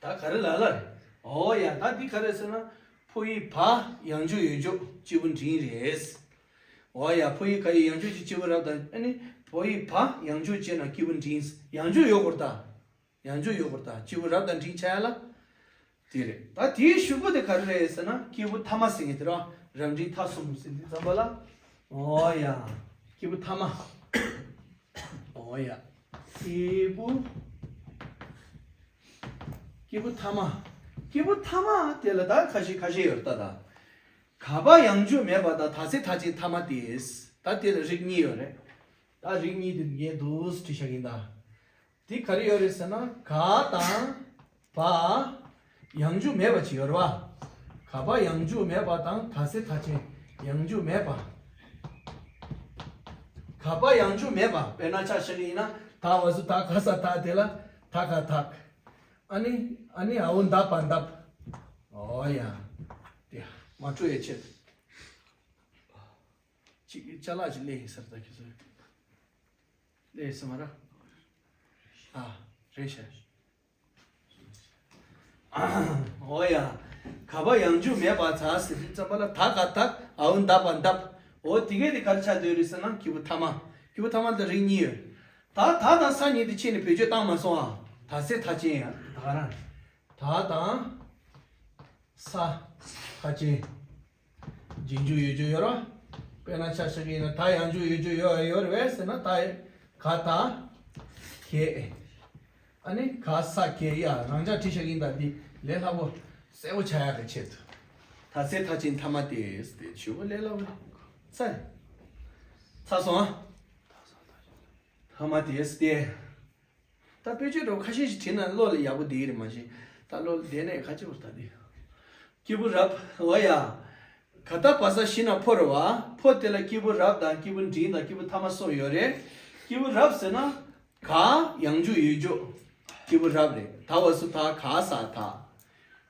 ད་ག་རེ་ལ་ལ་རེད། འོ་ཡ་ད་འདི་ག་རེ་ཟེར་ན། ཕོ་ཡིག་བ་ཡང་འཇུག་ཡོད་རྒྱུ་སྐྱེས་བུ་འབྲིང་རེད། འོ་ཡ་ཕོ་ཡིག་ག་ཡིག་ཡང་འཇུག་ཅན་སྐྱེས་བུ་རབ་དང་ཨ་ནི་བ་ཡིག་བ་ཡང་འཇུག་ཅན་ན་སྐྱེས་བུ་འབྲིང་། ཡང་འཇུག་ཡོད་དགོས་རེད་ད། ཡང་འཇུག་ཡོད་དགོས་རེད་ད། སྐྱེས་བུ་རབ་དང་འབྲིང་ཆགས་ཡ་ལ། དེ་རེད། ད་དེའི་གཞུག་གུ་དེ་ག་རེ་རེད་ཟེར་ན་སྐྱེས་བུ་ཐ་མ་ཟེར་མཁན་དེ་རེད་བ། རབ་འབྲིང་ཐ་གསུམ་ཟེར་དུས་ཙམ་པ་ལ། འོ་ཡ། སྐྱེས་བུ་ཐ་མ། འོ་ཡ། སྐྱེས་བུ། སྐྱེས་བུ་ཐ་མ། སྐྱེས་བུ་ཐ་མ་དེ་ལ་ད་ཁ་ཤས་ཁ་ཤས་ཡོད་རེད་ད། ད་ག་བ་ཡང་འཇུག་མེད་པ་དང་ད་ཚེ་མཐའ་ཅན་ཐ་མ་སྟེ། ད་དེ་ལ་རིགས་གཉིས་ཡོད་རེད། ད་རིགས་གཉིས་དེ་ངས་འདུག་སེ་བྲིས་བཞག་ཡིན་ད། དེ་ག་རེ་ཡོད་རེད་ཟེར་ན་ག་དང་བ་ཡང་འཇུག་མེད་པ་ཅིག་ཡོད་རེད་བ། ག་བ་ཡང་འཇུག་མེད་པ་དང་ད་ཚེ་མཐའ་ཅན་ཡང་འཇུག་མེད་པ། ག་བ་ཡང་འཇུག་མེད་པ། དཔེར་ན་ཆ་བཞག་གི་ཡིན་ན་ད་འོ་སུ་ད་ག་ས་ད་དེ་ལ་ད་ག་དག་ཨ་ནི་ཨ་ནི་འའོ་འདབ་པ་འདབ། འོ་ཡ། དེ་མ་འཕྲོ་ཡའི་ཆེད་དུ། ཅིག་ཅ་ལག་ཅིག་སླེབས་ཡིན་ཟེར་ད་ཁྱེད་ཚོས། ལས་སེམས་ར། ཨ། རེད་ཤག་འོ་ཡ། ག་བ་ཡང་འཇུག་མེད་པ་ཚ་ཟེར་དུས་ཙམ་པ་ལ་ད་ག་དག་འའོ་འདབ་པ་འདབ། འོ་དེ་གས་དེ་ག་རེ་ཆགས་བསྡད་རེད་ཟེར་ན་སྐྱེས་བུ་ཐ་མ། སྐྱེས་བུ་ཐ་མ་དེ་རིགས་གཉིས་ཡོད། ད་ད་དང་ས་གཉིས་དེ་ཕྱེ་ནས་བེད་སྤྱོད་བཏང་མ་སོང་ཨ། ད་ཚེ་མཐའ་ཅན་ཡང་ད་ག་རང་། ད་དང་། ས། མཐའ་ཅན། རྗེས་འཇུག་ཡོད་རྒྱུ་ཡོད་རེད། དཔེར་ན་ཆ་བཞག་གི་ཡིན་ན་ད་ཡང་འཇུག་ཡོད་རྒྱུ་ཡོད་ཡོད་རེད་བས་ཟེར་ན་ད་ག་ད་གེ། ཨ་ནི་ག་ས་གེ། ཡ་རང་འཇགས་བྲིས་བཞག་གི་ཡིན་ད། འདི་ལས་སླ་པོ་གསལ་པོ་ཆགས་ཡག་གི་ཆེད་དུ། ད་ཚེ་མཐའ་ཅན་ཐ་མ་སྟེ་ཟེར་ཏེ་ཞུ་བ་ལས་སླ་པོ་རེད། ཚར་རེད། ཚར་སོང་ཨ། ཐ་མ་སྟེ་ཟེར་ཏེ། ད་དཔེ་ཆ་འདྲ་བོ་ཁ་ཤས་ཤིག་བྲིས་ན་བློ་ལ་ཡག་པོ་བསྡད་ཀྱི་རེད། མ་གཞི་ད་བློ་ལ་བསྡད་ནས་ཁ་ཆེ་བོར་ད་དེ། སྐྱེས་བུ་རབ། འོ་ཡ། ག་ད་བ་ས་བཞི་ན་ཕོ་རེད་བ། ཕོ་དེ་ལ་སྐྱེས་བུ་རབ་དང་སྐྱེས་བུ་འབྲིང་དང་སྐྱེས་བུ་ཐ་མ་གསུམ་ཡོད་རེད། སྐྱེས་བུ་རབ་ཟེར་ན། ག་ཡང་འཇུག་ཡོད་རྒྱུ། སྐྱེས་བུ་རབ་རེད། ད་འོ་སུ་ད་ག་ས་ད།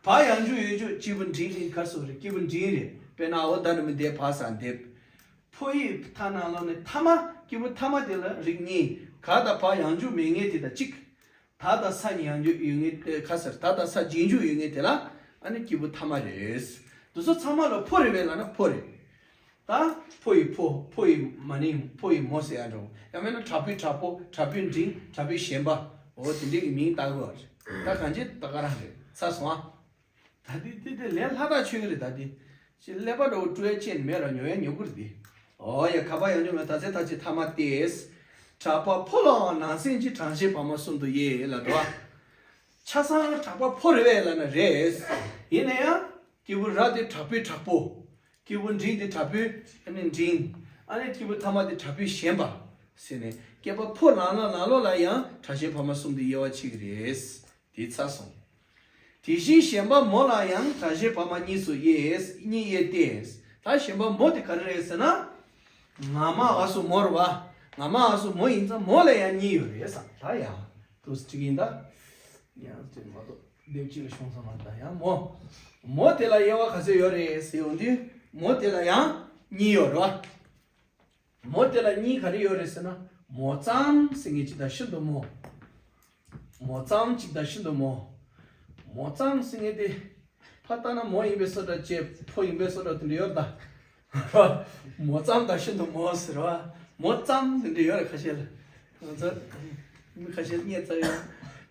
བ་ཡང་འཇུག་ཡོད་རྒྱུ་སྐྱེས་བུ་འབྲིང་རེད། ག་སུ་རེད། སྐྱེས་བུ་འབྲིང་རེད། དཔེར་ན་འའོ་ད་ནི་མི་འདས་བ་ས་འདེབས། ཕོ་ཡིག་ཐ་ན་ལོ་ནས་ཐ་མ་སྐྱེས་བུ་ཐ་མ་དེ་ལ་རིགས་གཉིས། ག་དང་བ་ཡང་འཇུག་མེད་མཁན་དེ་དང་གཅིག་ད་དང་ས་གཉིས་ཡང་འཇུག་ཡོད་མཁན་དེ་ག་ཟེར། ད་དང་ས་རྗེས་འཇུག་ཡོད་མཁན་དེ་ལ་ ཨ་ནི་སྐྱེས་བུ་ཐ་མ་རེད། འདི་ཚོ་ཚང་མ་ལ་ཕོ་རེད་པས་ལབ་ན་ཕོ་རེད། ད་ཕོ་ཡི་ཕོ། ཕོ་ཡི་མ་ནིང་། ཕོ་ཡི་མོ་ཟེར་ཡ་འགྲོ། ཡང་མིན་ན་དྲག་པོའི་དྲག་པོ། དྲག་པོའི་འབྲིང་། དྲག་པོའི་ཞན་པ། འོ་དེ་འདྲའི་གི་མིང་བཏགས་དགོས་པ་རེད། ད་གང་ཅི་ད་ག་རང་རེད། ཚར་སོང་ཨ། ད་འདི་འདི་འདི་ལས་སླ་དྲགས་ཆོད་ཀྱི་རེད། ད་འདི་ཅི་ཀླད་པ་འདྲ་བོ་སྤྲོ་ཡ་ཅན་མེད་ར། ཉོ་ཡ་ཉོ་གི་རེད་འདི། འོ་ཡ། ཁ་པ་ཡང་ཉོ་མེད། ད་ཚེ་ཐག་ཆོད་ཐ་མ་སྟེ། དྲག་པ་ཕོ་ལའང་ནང་གསེས་ཀྱི་གྲངས་ཤེས་བར་མ་གསུམ་དུ་དབྱེ་ལབ་འདུག་ཨ། ཆ་ཚང་དྲག་པ་ཕོ་རེད་པས་ལབ་ན་རེད། ཡིན་ན་ཡང་སྐྱེས་བུ་རབ་དེ་དྲག་པོའི་དྲག་པོ། སྐྱེས་བུ་འབྲིང་དེ་དྲག་པོའི་ཨ་ནི་འབྲིང་། ཨ་ནི་སྐྱེས་བུ་ཐ་མ་དེ་དྲག་པོའི་ཞན་པ་ཟེར་ནས། སྐྱེས་པ་ཕོ་ནང་ལོགས་ནང་ལོགས་ལ་ཡང་གྲངས་ཤེས་བར་མ་གསུམ་དུ་དབྱེ་བ་ཕྱེ་གི་རེད། དེ་ཚར་སོང་། དེ་བཞིན་ཞན་པ་མོ་ལ་ཡང་གྲངས་ཤེས་བར་མ་གཉིས་སུ་དབྱེ། གཉིས་དབྱེ་སྟེ། ད་ཞན་པ་མོ་དེ་ག་རེ་རེད་ཟེར་ན། ང་མ་འ་སུ་མོ་རེད་པ། ང་མ་འ་སུ་མོ་ཡིན་ཙང་མོ་ལ་ཡང་གཉིས་ཡོད་རེད་ས། ད་ཡ། དུ་སི་ཊི་ཡིན་ད། ཡང་ཅི་མ་གཏོགས་སྡེབ་གཅིག་ལ་ཤོང་ས་མ་རེད། ད་ཡང་མོ། མོ་དེ་ལ་དབྱེ་བ་ག་ཚོད་ཡོད་རེད་ཟེར་ཡོང་དུས། མོ་དེ་ལ་ཡང་གཉིས་ཡོད་རེད་པ། མོ་དེ་ལ་གཉིས་ག་རེ་ཡོད་རེད་ཟེར་ན། མོ་ཙམ་ཟེར་མཁན་གཅིག་དང་ཤིན་ཏུ་མོ། མོ་ཙམ་གཅིག་དང་ཤིན་ཏུ་མོ། མོ་ཙམ་ཟེར་མཁན་དེ་ཕར་ལྟ་ན་མོ་ཡིན་པའི་བཟོ་འདྲ་བྱས། ཕོ་ཡིན་པའི་བཟོ་འདྲ་དེ་འདྲ་ཡོད་ད། མོ་ཙམ་དང་ཤིན་ཏུ་མོ་ཟེར་བ། མོ་ཙམ་དེ་འདྲ་ཡོད་རེད་ཁ་ཤས་ལ། ང་ཚོ་མི་ཁ་ཤས་རྙེད་ཚར་ཡོད།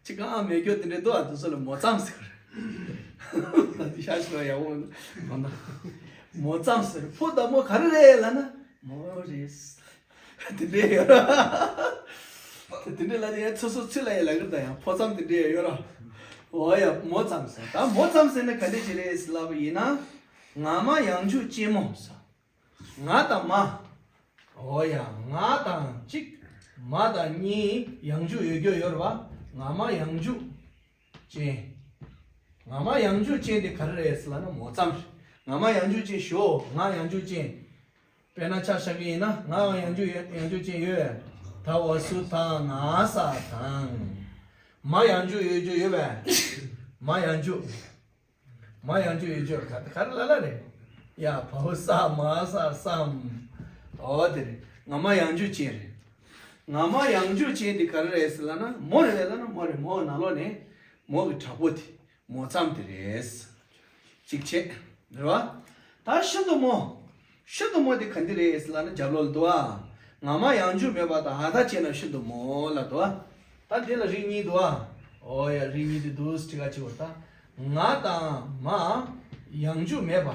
ཅི་གང་ཨ་མེད་རྒྱུ་དེ་འདྲ་འདུག་ཨ། དེ་ཚོ་ལ་མོ་ཙམ་ཟེར། ཤ་ཤི་བ་ཡག་པོ་མ་ན། མོ་ཙམ་ཟེར། ཕོ་དང་མོ་ག་རེ་རེད་ལབ་ན། མོ་རེད། དེ་འདྲས་ཡོད་ར། དེ་འདྲས་ལ་དེ་ཡང་ཚོད་སོ་ཚོད་ལ་ཡང་ལ་གི་ད་ཡང་ཕོ་ཙམ་དེ་འདྲས་ཡོད་ར། འོ་ཡ། མོ་ཙམ་ཟེར། ད་མོ་ཙམ་ཟེར་ན་ག་འདྲས་ཅིག་རེད་ཟེར་ལབ་པ་ཡིན་ན། ང་མ་ཡང་འཇུག་ཅན་མོ་ཟེར། ང་དང་མ། འོ་ཡ། ང་དང་གཅིག་མ་དང་གཉིས་ཡང་འཇུག་ཡོད་རྒྱུ་ཡོད་ར་བ། ང་མ་ཡང་འཇུག་ཅན། ང་མ་ཡང་འཇུག་ཅན་དེ་ག་རེ་རེད་ཟེར་ལབ་ན་མོ་ཙམ་རེད། ང་མ་ཡང་འཇུག་ཅན་ཞོ། ང་ཡང་འཇུག་ཅན། དཔེར་ན་ཆ་བཞག་གི་ཡིན་ན། ང་ཡང་འཇུག་ཡང་འཇུག་ཅན་ཡོད། ད་འོ་སུ་ད་ན་ས་དང་། མ་ཡང་འཇུག་ཡོད་རྒྱུ་ཡོད་པས། མ་ཡང་འཇུག་མ་ཡང་འཇུག་ཡོད་རྒྱུ་ག་ག་རེ་ལ་ལ་རེད། ཡ། བའོ་ས་མ་ས་སམ། འོ་དེ་རེད། ང་མ་ཡང་འཇུག་ཅན་རེད། ང་མ་ཡང་འཇུག་ཅན་དེ་ག་རེ་རེད་ཟེར་ལབ་ན། མོ་རེད་ལབ་ན་མོ་རེད། མོ་ནང་ལོགས་ནས་མོ་གི་དྲག་པོ་དེ། མོ་ཙམ་དེ་རེད། གཅིག་བྱས། རེད་བ། ད་ཤིན་ཏུ་མོ། ཤིན་ཏུ་མོ་དེ་ག་འདི་རེད་ལབ་ན་རྒྱབ་ལོགས་ལ་འདུག་ཨ། ང་མ་ཡང་འཇུག་མེད་པ་དང་འ་མཐའ་བཅད་ན་ཤིན་ཏུ་མོ་ལབ་འདུག་ཨ། ད་འདི་ལ་རིགས་གཉིས་འདུག་ཨ། འོ་ཡ། རིགས་གཉིས་དེ་འདུག་སེ་ཁྲི་ཁ་ཆེ་བ་ད། ང་དང་མ་ཡང་འཇུག་མེད་པ།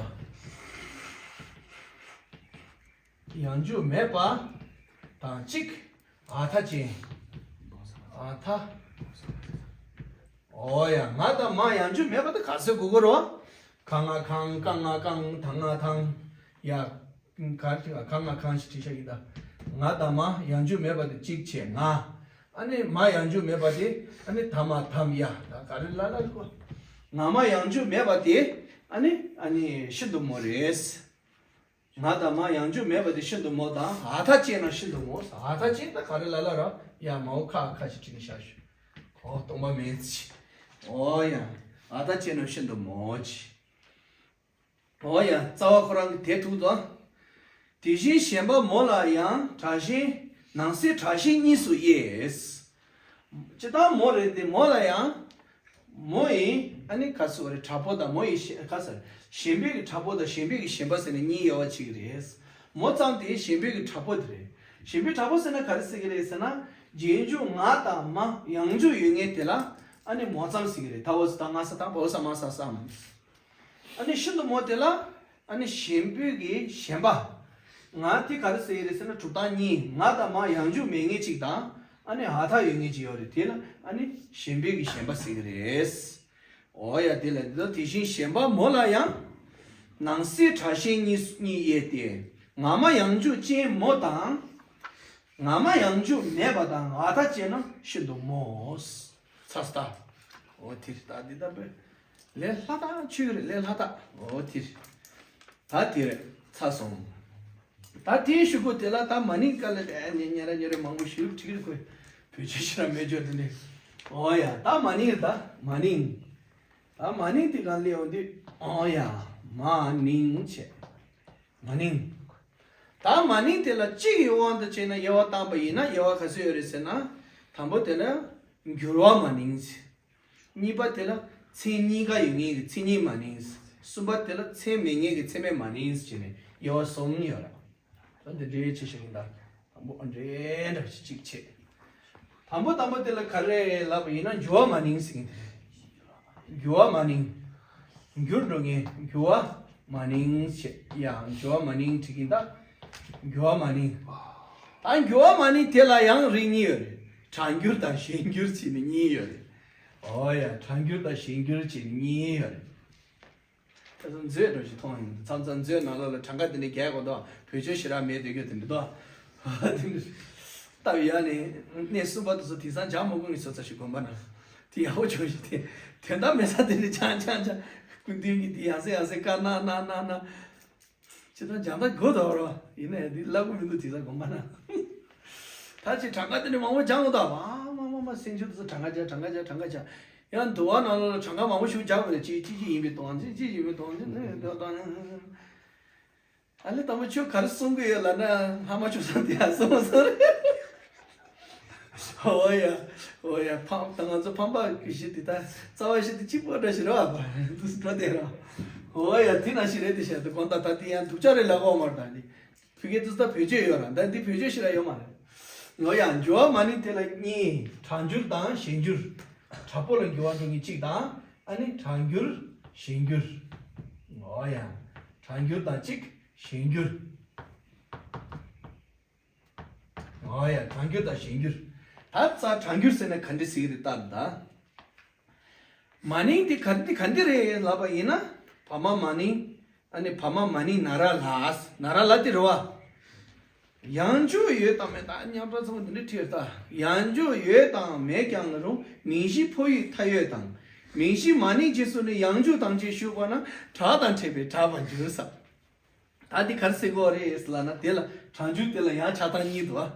ཡང་འཇུག་མེད་པ་དང་གཅིག་འ་མཐའ་ཅན། འ་མཐའ། འོ་ཡ། ང་དང་མ་ཡང་འཇུག་མེད་པ་དེ་ག་ཚོད་དགོས་ཀྱི་རེད་བ། ག་ང་གང་། ཀ་ང་ཀང་། ད་ང་དང་། ཡ། ག་ག་ང་གང་ཞིག་བྲིས་ཤག་ཡིན་ད། ང་དང་མ་ཡང་འཇུག་མེད་པ་དེ་གཅིག་བྱས་ང་། ཨ་ནི་མ་ཡང་འཇུག་མེད་པ་དེ་ཨ་ནི་ད་མ་དམ། ཡ། ད་ག་རེ་ལ་ལ་རེད་གོ། ང་མ་ཡང་འཇུག་མེད་པ་དེ་ཨ་ནི་ཨ་ནི་ཤིན་ཏུ་མོ་རེད། ང་དང་མ་ཡང་འཇུག་མེད་པ་དེ་ཤིན་ཏུ་མོ་དང་། འ་མཐའ་བཅད་ན་ཤིན་ཏུ་མོ། འ་མཐའ་བཅད་ད་ག་རེ་ལ་ལ་ར། ཡ། མའོ་ཁ་ཁ་ཞིག་བྲིས་ནས་བཞག་ཞུ། ཨོ། སྟོང་པ་མེད་ཅི། ཨོ་ཡ། འ་མཐའ་བཅད་ན་ཤིན་ཏུ་མོ་ཅི། ཨོ་ཡ། རྩ་བ་ཁོ་རང་གི་དེ་ཐུག་དོ། དེ་བཞིན་ཞན་པ་མོ་ལ་ཡང་དྲག་ཞན། ནང་གསེས་དྲག་ཞན་གཉིས་སུ་དབྱེ། སྤྱིར་བཏང་མོ་རེད་དེ། མོ་ལ་ཡང་། མོ་ཡི་ཨ་ནི་ག་ཟེར་བ་རེད། དྲག་པོ་དང་མོ་ཡི་ཞན། ག་ཟེར། ཞན་པའི་གི་དྲག་པོ་དང་ཞན་པའི་གི་ཞན་པ་ཟེར་ནས་གཉིས་དབྱེ་བ་ཕྱེ་གི་རེད། མོ་ཙམ་དེ་ཞན་པའི་གི་དྲག་པོ་དེ་རེད། ཞན་པའི་དྲག་པོ་ཟེར་ན་ག་རེ་ཟེར་གི་རེད་ཟེར་ན། རྗེས་འཇུག་ང་དང་མ་ཡང་འཇུག་ཡོད་མཁན་དེ་ལ་ཨ་ནི་མོ་ཙམ་ཟེར་གི་རེད། ད་འོ་ས་ད་ང་ས་དང་བའོ་ས་མ་ས་སམ། ཨ་ནི་ཤིན་ཏུ་མོ་དེ་ལ་ཨ་ནི་ཞན་པའི་གི་ཞན་པ། ང་དེ་ག་རེ་ཟེར་གི་རེད་ཟེར་ན། གྲུབ་རྟགས་གཉིས། ང་དང་མ་ཡང་འཇུག་མེད་མཁན་གཅིག་དང་། ཨ་ནི་འ་མཐའ་ཡོད་མཁན་གཅིག་ཡོད་རེད། དེ་ལ་ཨ་ནི་ཞན་པའི་གི་ཞན་པ་ཟེར་གི་རེད། འོ་ཡ། དེ་ལ་འདི་དེ་བཞིན་ཞན་པ་མོ་ལ་ཡང་། ནང་གསེས་དྲག་ཞན་གཉིས་གཉིས་དབྱེ་སྟེ། ང་མ་ཡང་འཇུག་ཅན་མོ་དང་། ང་མ་ཡང་འཇུག་མེད་པ་དང་འ་མཐའ་བཅད་ན་ཤིན་ཏུ་མོ། ཚ་སྟ། འོ་དེ་རེད། ད་འདི་ལྟ་བུའི་ལས་སླ་དྲགས་ཆོད་ཀྱི་རེད། ལས་སླ་དྲགས། འོ་དེ་རེད། ད་དེ་རེད། ཚར་སོང་། ད་དེའི་གཞུག་གུ་དེ་ལ་ད་མ་ནིང་སྐབས་ལ་ཨ་ནི་ཉེ་ར་ཉེ་ར་མང་པོ་ཞིག་བྲིས་རེད་ཁོས། བོད་ཆས་ཞེ་དྲག་མེད་ཅོག་དེ་འདྲས། འོ་ཡ། ད་མ་ནིང་རེད། ད་མ་ནིང་། ད་མ་ནིང་དེ་གང་སླེབས་ཡོང་དུས། འོ་ཡ། མ་ནིང་བྱས། མ་ནིང་། ད་མ་ནིང་དེ་ལ་གཅིག་གི་དབང་དུ་བྱས་ན་དབྱེ་བ་བཏང་པ་ཡིན་ན་དབྱེ་བ་ག་ཚོད་ཡོད་རེད་ཟེར་ན། དང་པོ་དེ་ལ་འགྱུར་བ་མ་ནིང་ཟེར། གཉིས་པ་དེ་ལ་ མཚན་གཉིས་ཀ་ཡོད་མཁན་གྱི་མཚན་ཉིད་མ་ནིང་། གསུམ་པ་དེ་ལ་མཚན་མེད་མཁན་གྱི་མཚན་མེད་མ་ནིང་ཟེར་ནས་དབྱེ་བ་གསུམ་ཡོད་རེད། ད་འདི་འདྲའི་ཆེ་ཞིག་ཡིན་ད། དང་པོ་འདྲེ་འདྲ་ཞིག་གཅིག་བྱས། དང་པོ་དང་པོ་དེ་ལ་ག་རེ་ལབ་པ་ཡིན་ན་འགྱུར་བ་མ་ནིང་ཟེར་མཁན་དེ་རེད། འགྱུར་བ་མ་ནིང་། འགྱུར་འགྲོ་མཁན་འགྱུར་བ་མ་ནིང་བྱས་ཡང་འགྱུར་བ་མ་ནིང་བྲིས་ཀྱིན་ད། འགྱུར་བ་མ་ནིང་། ད་འགྱུར་བ་མ་ནིང་དེ་ལ་ཡང་རིགས་གཉིས་ཡོད་རེད། གྲངས་འགྱུར་དང་གཞན་འགྱུར་བྱས་ནས་གཉིས་ཡོད་རེད། ཨོ་ཡ། གྲངས་འགྱུར་དང་གཞན་འགྱུར་བྱས་ནས་གཉིས་ཡོད་རེད། ཁ་སང་མཛོད་འདྲ་ཞིག་མཐོང་ཡོང་། མཚམས་མཚམས་མཛོད་ནང་ལོགས་ལ་གྲངས་ཀ་དེ་འདྲ་རྒྱག་དགོས་འདུག་བེད་སྤྱོད་ཞེ་དྲག་མེད་སྡོད་རྒྱུ་དེ་འདྲ་འདུག་དེ་འདྲ་སྟབས་ཡག་ནས་གནས་གསུམ་པ་དེ་ཚོ་དེང་སང་སྦྱང་མ་དགོས་ངེས་བཟོ་ཚར་ཞིག་དགོན་པ་ན། དེ་ཡག་པོ་བྱུང་ཞིག་དེ་དོན་དག་མེད་ས་དེ་འདྲ་ཆང་ཆང་ཆང་། སྐུ་མདུན་གྱིས་དེ་ཡང་སེ་ཡང་སེ་བཀའ་གནང་གནང་གནང་གནང་། ཅི་ལྟར་སྦྱང་ད་དགོས་དོ་རོ། ཡིན་ནའི་འདི་བསླབ་གི་མི་འདུག་དེང་སང་དགོན་པ་ན། ད་ཅི་གྲངས་ཀ་དེ་འདྲ་མང་པོ་སྦྱང་དགོས་དོ། མ་མ་མ་མ་སེང་ཆུང་དེ་ཚོ་གྲངས་ཀ་སྦྱང་གྲངས་ཀ་སྦྱང་གྲངས་ཀ་སྦྱང་། ཡང་འདུལ་བ་ནང་ལོགས་ལ་གྲངས་ཀ་མང་པོ་ཞིག་སྦྱང་དགོས་ལ་ཅི་ཅི་ཅི་ཡིན་པའི་དོན་ཅི་ཅི་ཡིན་པའི་དོན་ཅི་ནི་དོན་དང་། ཨ་ལེ་དང་པོ་ཁྱོད་ག་རེ་གསུང་གི་ཡོད་ལབ་ན་ལྷ་མ་ཆོས་སང་དེ་ཡང་གསུང་སོང་རེད། ཨོ་ཡ། ཨོ་ཡ། ཕམ་ད་ང་ཚོ་ཕམ་པ་གི་གཞི་དེ་ད་རྩ་བ་གཞི་དེ་གཅིག་པོ་འདྲ་ཞིག་རེད་བ། འདུག་སེ་འགྲོ་བསྡད་རོགས། ཨོ་ཡ། དེ་ན་ཞིག་རེད་དེ་བཤད་དུ་དགོངས་དག་ད་དེ་ཡང་སྡུག་ཅག་རེད་ལབ་ཀྱི་ཡོད་མ་རེད། ད་འདི་བོད་སྐད་དུ་ད་བེད་སྤྱོད་ཡོད་ར། ད་འདི་བེད་སྤྱོད་ཞིག་ར་ཡོད་མ་རེད། ཨོ་ཡ། འགྱུར་བ་མ་ནིང་དེ་ལ་གཉིས། གྲངས་འགྱུར་དང་གཞན་འགྱུར། དྲག་པོ་ལ་འགྱུར་བ་འགྲོ་མཁན་གཅིག་དང་། ཨ་ནི་གྲངས་འགྱུར་གཞན་འགྱུར། ཨོ་ཡ། གྲངས་འགྱུར་དང་གཅིག་གཞན་འགྱུར། ཨོ་ཡ། གྲངས་འགྱུར་དང་གཞན་འགྱུར། ད་རྩ་གྲངས་འགྱུར་ཟེར་ན་ག་འདྲ་ཟེར་གི་རེད་ལྟ་ད། མ་ནིང་དེ་ག་འདི་ག་འདི་རེད་ལབ་པ་ཡིན་ན། བ་མ་མ་ནིང་། ཨ་ནི་བ་མ་མ་ནིང་ན་ར་ལ། ན་ར་ལ་དེ་རེད་བ། ཡང་འཇུག་ཡོད་དང་མེད་དང་། ཉམས་ར་ཚང་མ་འདི་འདྲ་བྲིས་ད། ཡང་འཇུག་ཡོད་དང་མེད་ཀྱང་རུང་། མིང་གཞི་ཕོ་ཡི་མཐའ་ཡོད་དང་། མིང་གཞི་མ་ནིང་རྗེས་སུ་ནི། ཡང་འཇུག་དང་བཅས་ཞུགས་པ་ན། དྲག་དང་ཕྲད་པས་དྲག་པར་འགྱུར་ས། ད་འདི་ག་རེ་ཟེར་གྱི་ཡོད་རེད་ལབ་ན། དེ་ལ་གྲངས་འགྱུར་དེ་ལ་ཡང་ཆགས་སྡང་གཉིས་འདུག་ཨ།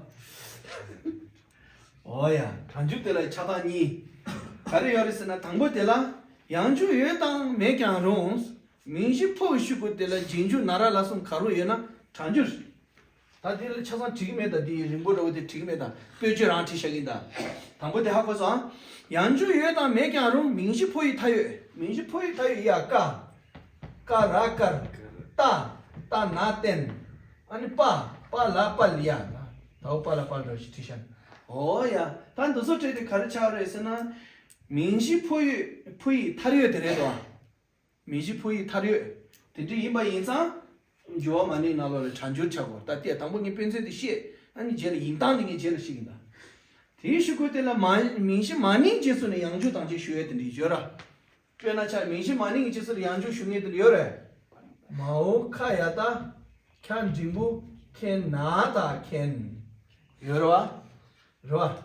ཨོ་ཡ། གྲངས་འགྱུར་དེ་ལ་ཆགས་སྡང་གཉིས། ག་རེ་ཡོད་རེད་ཟེར་ན། དང་པོ་དེ་ལ་ཡང་འཇུག་ཡོད་དང་མེད་ཀྱང་རུང་། མིང་གཞི་ཕོ་ཡི་ཤུ་གུ་དེ་ལ་རྗེས་འཇུག་ན་ར་ལ་གསུམ་ག་རུ་ཡོད་ན་གྲངས་འགྱུར། ད་དེ་ལ་ཆ་ཚང་བྲིས་ཀྱི་མེད་ད། དེ་རིང་པོ་འདྲ་བོ་དེ་བྲིས་ཀྱི་མེད་ད། དཔེ་བརྗོད་རང་བྲིས་བཞག་གི་ཡིན་ད། དང་པོ་དེ་ཧ་གོ་སོང་ཨ། ཡང་འཇུག་ཡོད་དང་མེད་ཀྱང་རུང་། མིང་གཞི་ཕོ་ཡི་མཐའ་ཡོད། མིང་གཞི་ཕོ་ཡི་མཐའ་ཡོད་ཡ། ཀ། ཀ་ར་དཀར། ཏ། ཏ་ན་བསྟན། ཨ་ནི་པ། པ་ལ་དཔལ་ཡ། ད་འོ་པ་ལ་དཔལ་འདྲ་བོ་ཞིག་བྲིས་ཤག་ཨོ་ཡ། ད་འདི་ཚོ་བྲིས་ཏེ་ག་རེ་ཆགས་རེད་ཟེར་ན། མིང་གཞི་ཕོ་ཡི་ཕོ་ཡི་མཐའ་ཡོད་དེ་རེད་དོ། མིང་གཞི་ཕོ་ཡི་མཐའ་ཡོད། དེ་འདྲ་ཡིན་པ་ཡིན་ཙང་། འགྱུར་བ་མ་ནིང་ནང་ལོགས་ལ་གྲངས་འགྱུར་ཆགས་དགོས། ད་ལྟའི་དང་པོ་ངས་དཔེ་མཚོན་དེ་བཤད། ཨ་ནི་རྗེས་ལ་ཡིན་སྟངས་དེ་ངས་རྗེས་ལ་བཤད་ཡིན་ད། དེའི་ཤུ་གུ་དེ་ལ་མ་མིང་གཞི་མ་ནིང་རྗེས་སུ་ནི་ཡང་འཇུག་དང་བཅས་ཞུགས་ཡས་དེ་འདྲ་ཡོད་ར། དཔེར་ན་ཆ་མིང་གཞི་མ་ནིང་གི་རྗེས་སུ་ཡང་འཇུག་ཞུགས་མཁན་དེ་འདྲ་ཡོད་རེད། མའོ་ཁ་ཡ་ཏ། ཁྱ་འགྲེང་བུ་ཁེ་ན་ད་མཁན། ཡོད་རེད་བ། རེད་བ།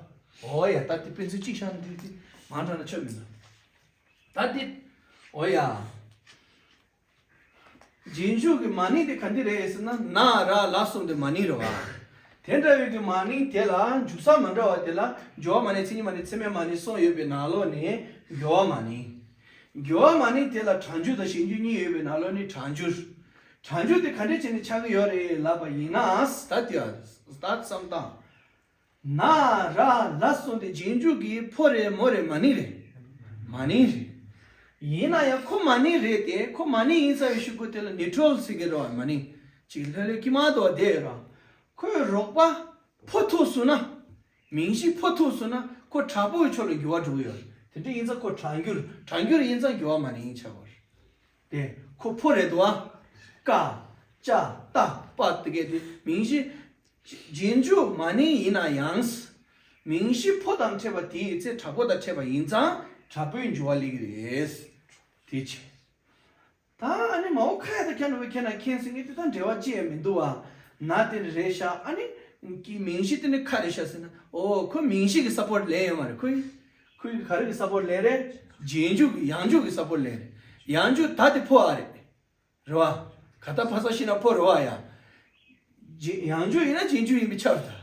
ཨོ་ཡ། ད་དེ་དཔེ་མཚོན་གཅིག་བཞག་ན་འགྲིག་གི། མང་དྲགས་ན་ཆོ་མི་འདུག་ད་དེ། ཨོ་ཡ། རྗེས་འཇུག་གི་མ་ནིང་དེ་ག་འདི་རེད་ཟེར་ན། ན་ར་ལ་གསུམ་དེ་མ་ནིང་རེད་བ། དེ་འདྲ་བའི་གི་མ་ནིང་དེ་ལ་འཇུག་ས་མ་འདྲ་བ་དེ་ལ་འགྱུར་བ་མ་ནིང་མཚན་ཉིད་མ་ནིང་མཚན་མེད་མ་ནིང་གསུམ་ཡོད་པའི་ནང་ལོགས་ནས་འགྱུར་བ་མ་ནིང་། འགྱུར་བ་མ་ནིང་དེ་ལ་གྲངས་འགྱུར་དང་གཞན་འགྱུར་གཉིས་ཡོད་པའི་ནང་ལོགས་ནས་གྲངས་འགྱུར། གྲངས་འགྱུར་དེ་ག་འདྲས་བྱས་ནས་ཆགས་ཀྱི་ཡོད་རེད་ལབ་པ་ཡིན་ན། ད་དེ་ད་བསམ་སྟངས། ན་ར་ལ་གསུམ་དེ་རྗེས་འཇུག་གི་ཕོ་རེད་མོ་རེད། མ་ནིང་རེད། མ་ནིང་རེད། ཡིན་ན་ཡང་ཁོ་མ་ནིང་རེད་དེ། ཁོ་མ་ནིང་ཡིན་ཚར་བའི་ཤུ་གུ་དེ་ལ་ནིའུ་ཊྲལ་ཟེར་གི་རེད་བ། མ་ནིང་ཅིག་ལྷོད་ལྷོད་ཀྱི་མ་གཏོགས་བསྡད་ཡོད་ར། ཁོའི་རོགས་པ་ཕོ་ཐུག་སོང་ན། མིང་གཞི་ཕོ་ཐུག་སོང་ན་ཁོ་དྲག་པོའི་ཕྱོགས་ལ་འགྱུར་བ་འགྲོ་གི་ཡོད་རེད། དེ་འདྲ་ཡིན་ཙང་ཁོ་གྲངས་འགྱུར། གྲངས་འགྱུར་ཡིན་ཙང་འགྱུར་བ་མ་ནིང་ཆགས་པ་རེད། དེ་ཁོ་ཕོ་རེད་དོ། ཀ་ཅ་ཏ་པ་དེ་གས་དེ་མིང་གཞི་རྗེས་འཇུག་མ་ནིང་ཡིན་ན་ཡང་། མིང་གཞི་ཕོ་དང་ཕྲད་པ་དེའི་ཚེ་དྲག་པོ་དང་ཕྲད་པ་ཡིན་ཙང་དྲག་པོའི་འགྱུར་བ་སླེབས་ཀྱི་རེད། དེ་བྱས། ད་ཨ་ནི་མའོ་ཁ་ཡ་ཏ་ཁྱ་འགྲེང་བུ་ཁེ་ན་མཁན་ཟེར་མཁན་དེ་དང་འབྲེལ་བ་ཅི་ཡང་མི་འདུག་བ། ན་དེ་ནི་རེད་ཤག་ཨ་ནི་ཀྱི་མིང་གཞི་དེ་ནི་ཁ་རེད་ཤག་ཟེར་ན། ཨོ་ཁོ་མིང་གཞི་གི་སཔོར་ཊི་ལེན་ཡོད་མ་རེད། ཁོས་ཁོས་ག་རེ་གི་སཔོར་ཊི་ལེན་རེད། རྗེས་འཇུག་གི་ཡང་འཇུག་གི་སཔོར་ཊི་ལེན་རེད། ཡང་འཇུག་ད་དེ་ཕོ་ཨ་རེད། རེད་བ། ག་ད་ཕ་ས་ཤི་ན་ཕོ་རེད་བ་ཡ། རྗེས་ཡང་འཇུག་ཡིན་ན་རྗེས་འཇུག་ཡིན་པའི་ཆ་རེད་ད།